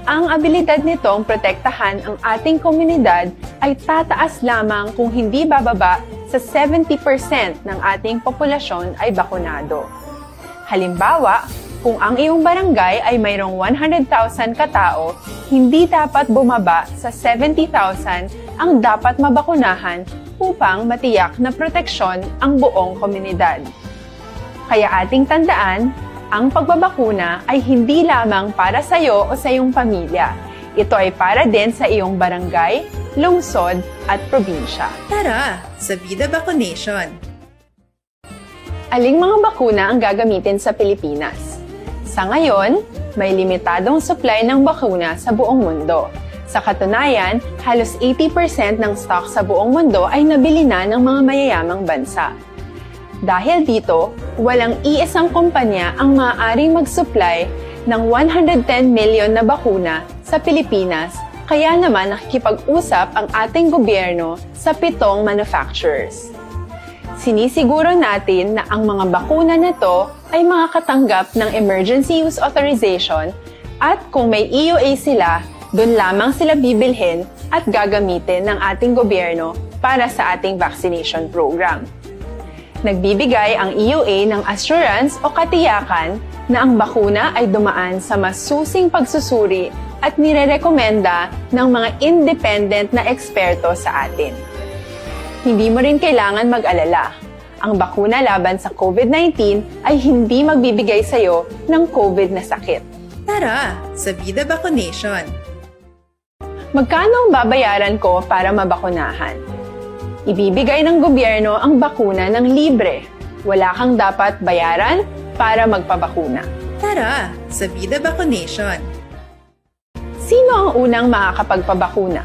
ang abilidad nitong protektahan ang ating komunidad ay tataas lamang kung hindi bababa sa seventy percent ng ating populasyon ay bakunado. Halimbawa, Kung ang iyong barangay ay mayroong one hundred thousand ka tao, hindi dapat bumaba sa seventy thousand ang dapat mabakunahan upang matiyak na proteksyon ang buong komunidad. Kaya ating tandaan, ang pagbabakuna ay hindi lamang para sa iyo o sa iyong pamilya. Ito ay para din sa iyong barangay, lungsod, at probinsya. Tara, sa Bida Vacunation! Aling mga bakuna ang gagamitin sa Pilipinas? Sa ngayon, may limitadong supply ng bakuna sa buong mundo. Sa katunayan, halos eighty percent ng stock sa buong mundo ay nabili na ng mga mayayamang bansa. Dahil dito, walang iisang kumpanya ang maaaring mag-supply ng one hundred ten million na bakuna sa Pilipinas, kaya naman nakikipag-usap ang ating gobyerno sa pitong manufacturers. Sinisiguro natin na ang mga bakuna na to ay makakatanggap ng emergency use authorization, at kung may E U A sila, doon lamang sila bibilhin at gagamitin ng ating gobyerno para sa ating vaccination program. Nagbibigay ang E U A ng assurance o katiyakan na ang bakuna ay dumaan sa masusing pagsusuri at nirerekomenda ng mga independent na eksperto sa atin. Hindi mo rin kailangan mag-alala. Ang bakuna laban sa COVID nineteen ay hindi magbibigay sa iyo ng COVID na sakit. Tara, sa Bida Vacunation! Magkano ang babayaran ko para mabakunahan? Ibibigay ng gobyerno ang bakuna ng libre. Wala kang dapat bayaran para magpabakuna. Tara, sa Bida Vacunation! Sino ang unang makakapagpabakuna?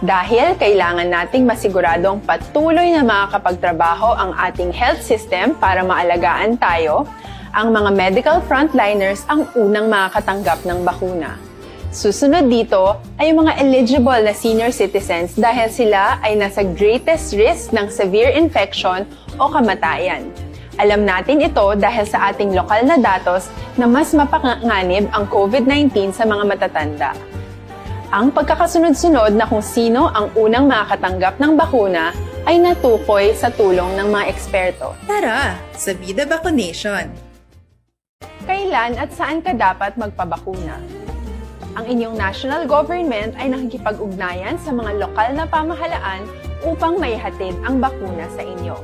Dahil kailangan nating masiguradong patuloy na makakapagtrabaho ang ating health system para maalagaan tayo, ang mga medical frontliners ang unang makakatanggap ng bakuna. Susunod dito ay ang mga eligible na senior citizens dahil sila ay nasa greatest risk ng severe infection o kamatayan. Alam natin ito dahil sa ating lokal na datos na mas mapanganib ang COVID nineteen sa mga matatanda. Ang pagkakasunod-sunod na kung sino ang unang makakatanggap ng bakuna ay natukoy sa tulong ng mga eksperto. Tara, sa Bida Vacunation! Kailan at saan ka dapat magpabakuna? Ang inyong national government ay nakikipag-ugnayan sa mga lokal na pamahalaan upang maihatid ang bakuna sa inyo.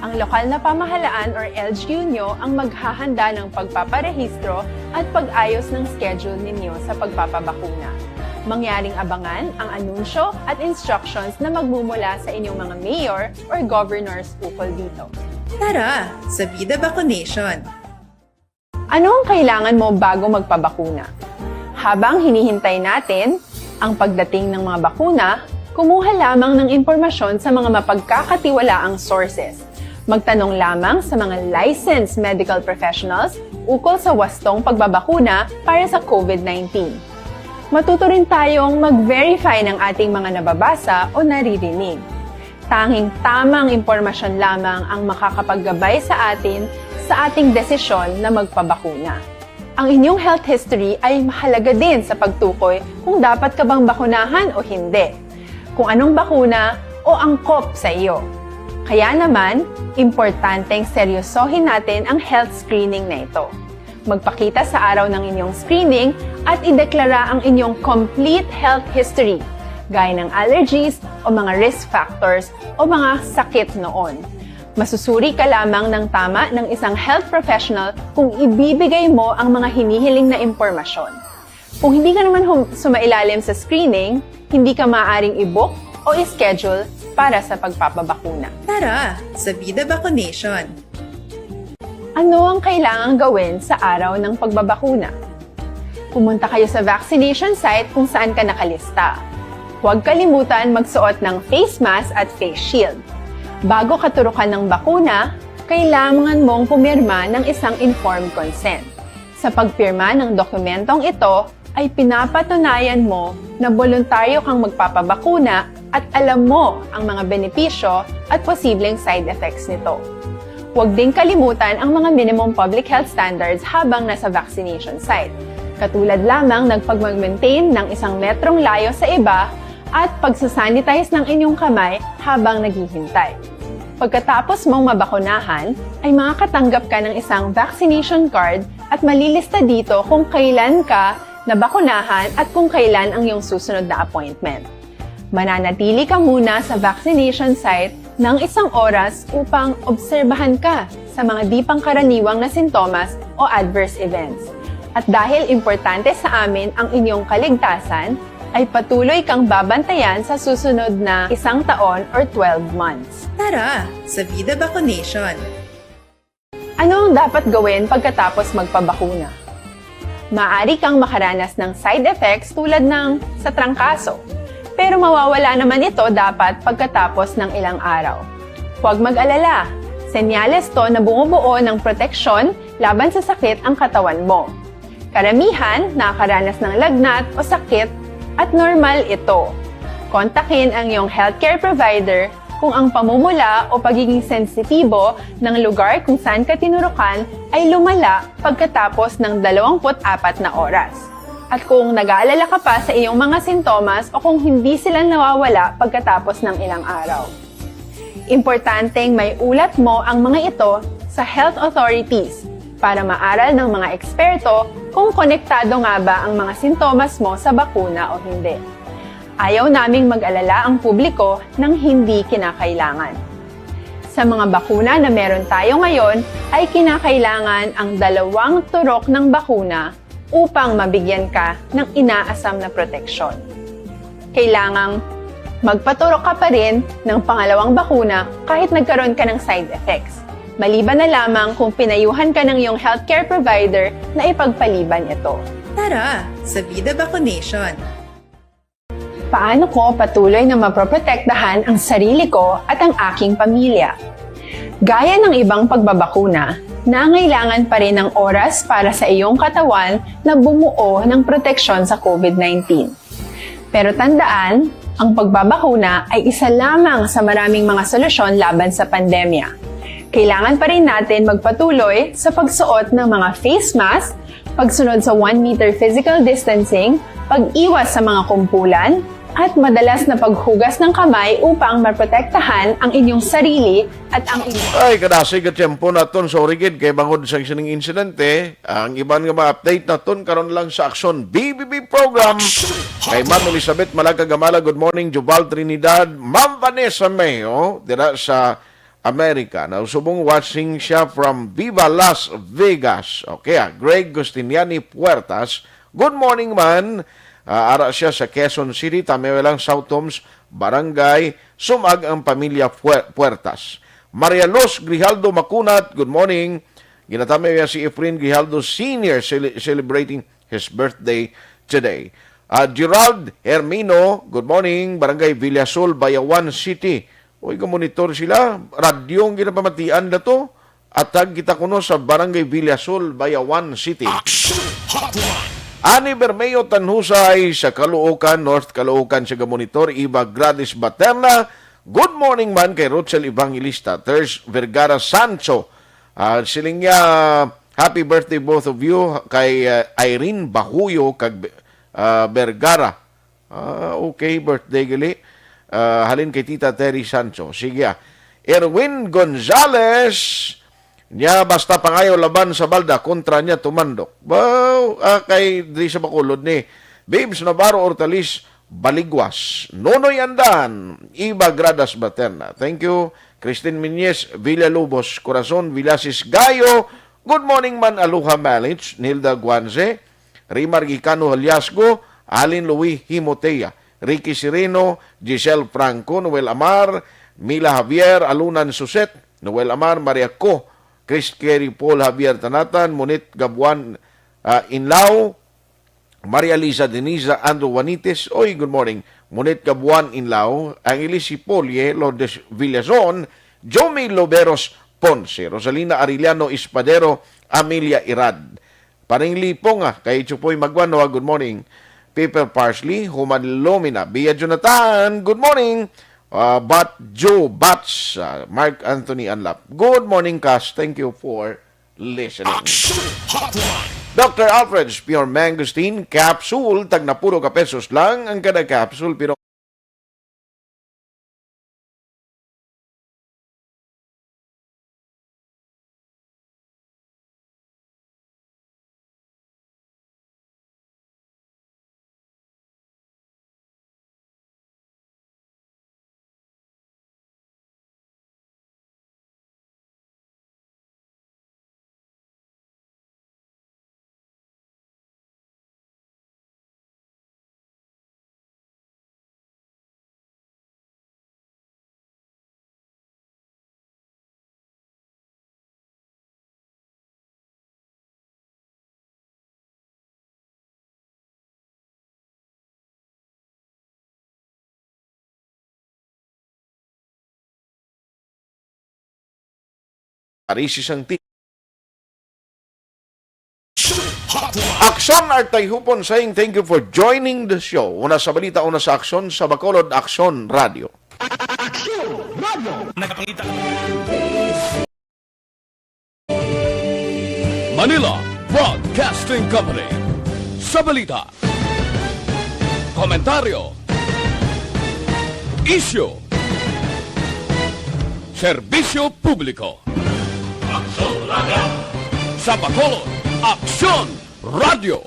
Ang lokal na pamahalaan or L G U nyo ang maghahanda ng pagpaparehistro at pag-ayos ng schedule ninyo sa pagpapabakuna. Mangyaring abangan ang anunsyo at instructions na magmumula sa inyong mga mayor or governors ukol dito. Tara, sa Bida Vacunation! Ano ang kailangan mo bago magpabakuna? Habang hinihintay natin ang pagdating ng mga bakuna, kumuha lamang ng impormasyon sa mga mapagkakatiwalaang sources. Magtanong lamang sa mga licensed medical professionals ukol sa wastong pagbabakuna para sa COVID nineteen. Matuto rin tayong mag-verify ng ating mga nababasa o naririnig. Tanging tamang impormasyon lamang ang makakapaggabay sa atin sa ating desisyon na magpabakuna. Ang inyong health history ay mahalaga din sa pagtukoy kung dapat ka bang bakunahan o hindi, kung anong bakuna o angkop sa iyo. Kaya naman, importanteng seryosohin natin ang health screening na ito. Magpakita sa araw ng inyong screening at ideklara ang inyong complete health history, gaya ng allergies o mga risk factors o mga sakit noon. Masusuri ka lamang ng tama ng isang health professional kung ibibigay mo ang mga hinihiling na impormasyon. Kung hindi ka naman hum- sumailalim sa screening, hindi ka maaaring i-book o i-schedule para sa pagpapabakuna. Tara, sa Bida Vacunation! Ano ang kailangang gawin sa araw ng pagbabakuna? Pumunta kayo sa vaccination site kung saan ka nakalista. Huwag kalimutan magsuot ng face mask at face shield. Bago ka turukan ng bakuna, kailangan mong pumirma ng isang informed consent. Sa pagpirma ng dokumentong ito, ay pinapatunayan mo na boluntaryo kang magpapabakuna at alam mo ang mga benepisyo at posibleng side effects nito. Huwag ding kalimutan ang mga minimum public health standards habang nasa vaccination site, katulad lamang ng pagmag-maintain ng isang metrong layo sa iba at pagsasanitize ng inyong kamay habang naghihintay. Pagkatapos mong mabakunahan, ay makakatanggap ka ng isang vaccination card at malilista dito kung kailan ka nabakunahan at kung kailan ang iyong susunod na appointment. Mananatili ka muna sa vaccination site ng isang oras upang obserbahan ka sa mga di pangkaraniwang na sintomas o adverse events. At dahil importante sa amin ang inyong kaligtasan, ay patuloy kang babantayan sa susunod na isang taon or twelve months. Tara sa Vida Vaccination! Ano ang dapat gawin pagkatapos magpabakuna? Maaari kang makaranas ng side effects tulad ng sa trangkaso, pero mawawala naman ito dapat pagkatapos ng ilang araw. Huwag mag-alala, senyales to na bumubuo ng proteksyon laban sa sakit ang katawan mo. Karamihan nakakaranas ng lagnat o sakit at normal ito. Kontakin ang iyong healthcare provider kung ang pamumula o pagiging sensitibo ng lugar kung saan ka tinurukan ay lumala pagkatapos ng dalawampu't apat na oras. At kung nag-aalala ka pa sa iyong mga sintomas o kung hindi sila nawawala pagkatapos ng ilang araw. Importanteng may ulat mo ang mga ito sa health authorities para maaral ng mga eksperto kung konektado nga ba ang mga sintomas mo sa bakuna o hindi. Ayaw naming mag-alala ang publiko ng hindi kinakailangan. Sa mga bakuna na meron tayo ngayon, ay kinakailangan ang dalawang turok ng bakuna upang mabigyan ka ng inaasam na proteksyon. Kailangang magpaturok ka pa rin ng pangalawang bakuna kahit nagkaroon ka ng side effects, maliban na lamang kung pinayuhan ka ng iyong healthcare provider na ipagpaliban ito. Tara sa Vida Vaccination! Paano ko patuloy na maproprotektahan ang sarili ko at ang aking pamilya? Gaya ng ibang pagbabakuna, nangailangan pa rin ng oras para sa iyong katawan na bumuo ng proteksyon sa COVID nineteen. Pero tandaan, ang pagbabakuna ay isa lamang sa maraming mga solusyon laban sa pandemya. Kailangan pa rin natin magpatuloy sa pagsuot ng mga face mask, pagsunod sa one meter physical distancing, pag-iwas sa mga kumpulan, at madalas na paghugas ng kamay upang maprotektahan ang inyong sarili at ang inyong Ay, kadasig ka tiyempo naton. Sorry gid kay bangod sa sining insidente, ang iban nga ma-update naton karon lang sa Aksyon B B B program. Kay Ma'am Elizabeth Malacagamala, good morning. Jubal Trinidad, Ma'am Vanessa Mayo, dira sa America. Nausubong watching siya from Viva Las Vegas. Okay, ah. Greg Gustiniani Puertas, good morning, man. Ah, ara siya sa Quezon City, tamiwa lang South Tombs, Barangay Sumag ang pamilya Puer-, Puertas. Maria Luz Grijaldo Macunat, good morning. Ginatamiwa si Efren Grijaldo Senior cele-, celebrating his birthday today. Ah, Gerald Hermino, good morning, Barangay Villasul, Bayawan City. Uy, ga-monitor sila. Radyo ang ginapamatian na to. Atag kita kuno sa Barangay Villasul, Bayawan City. Action Hotline. Ani Bermeo Tanhusay sa Caloocan, North Caloocan, sa ga-monitor. Iba Gladys Baterna, good morning man kay Rochelle Evangelista. Ters Vergara Sancho, ah, siling niya, "Happy birthday, both of you," kay, ah, Irene Bahuyo kag, ah, Vergara. Ah, okay, birthday gali. Ah, halin kay Tita Terry Sancho. Sige, ah. Erwin Gonzales, niya, "Basta pangayo laban sa balda, kontra niya tumandok." Wow, ah, kay diri sa Bacolod ni Babes Navarro Ortalis Baligwas. Nonoy Andan, Iba Gradas Baterna. Thank you. Christine Minyes Villalobos, Corazon Villasis Gayo. Good morning man, Aloha Malich, Nilda Guanze. Rimar Gicano Haliasgo, Alin Louis Himotea, Ricky Sireno, Giselle Franco, Noel Amar, Mila Javier, Alunan Suset, Noel Amar, Maria Co, Chris Carey, Paul Javier Tanatan, Monit Gabuan, ah, Inlao, Maria Lisa Denisa, Andrew Juanites, oy, good morning, Monit Gabuan Inlao, Angelis Hipolie, Lourdes Villazon, Jomi Loberos Ponce, Rosalina Arellano Espadero, Amelia Irad. Paring Lipong, ah, kay Chupoy Magwano, ah, good morning. Pepper Parsley, Human Lumina, Bia Jonathan, good morning. Ah, Bat Joe Bats, ah, Mark Anthony Anlap, good morning, Kas. Thank you for listening. Action Hotline. Doctor Alfred's Pure Mangosteen Capsule, tag napulo ka pesos lang ang kada capsule, pero Ari si Santi. Aksyon Artay Hupon saying thank you for joining the show. Una sa balita, una sa aksyon sa Bacolod, Aksyon Radio. Aksyon Radio. Nagpangita. Manila Broadcasting Company. Sa balita, komentaryo, isyu, serbisyo publiko. Aksyon Radio. Sa Bacolod, Aksyon Radio.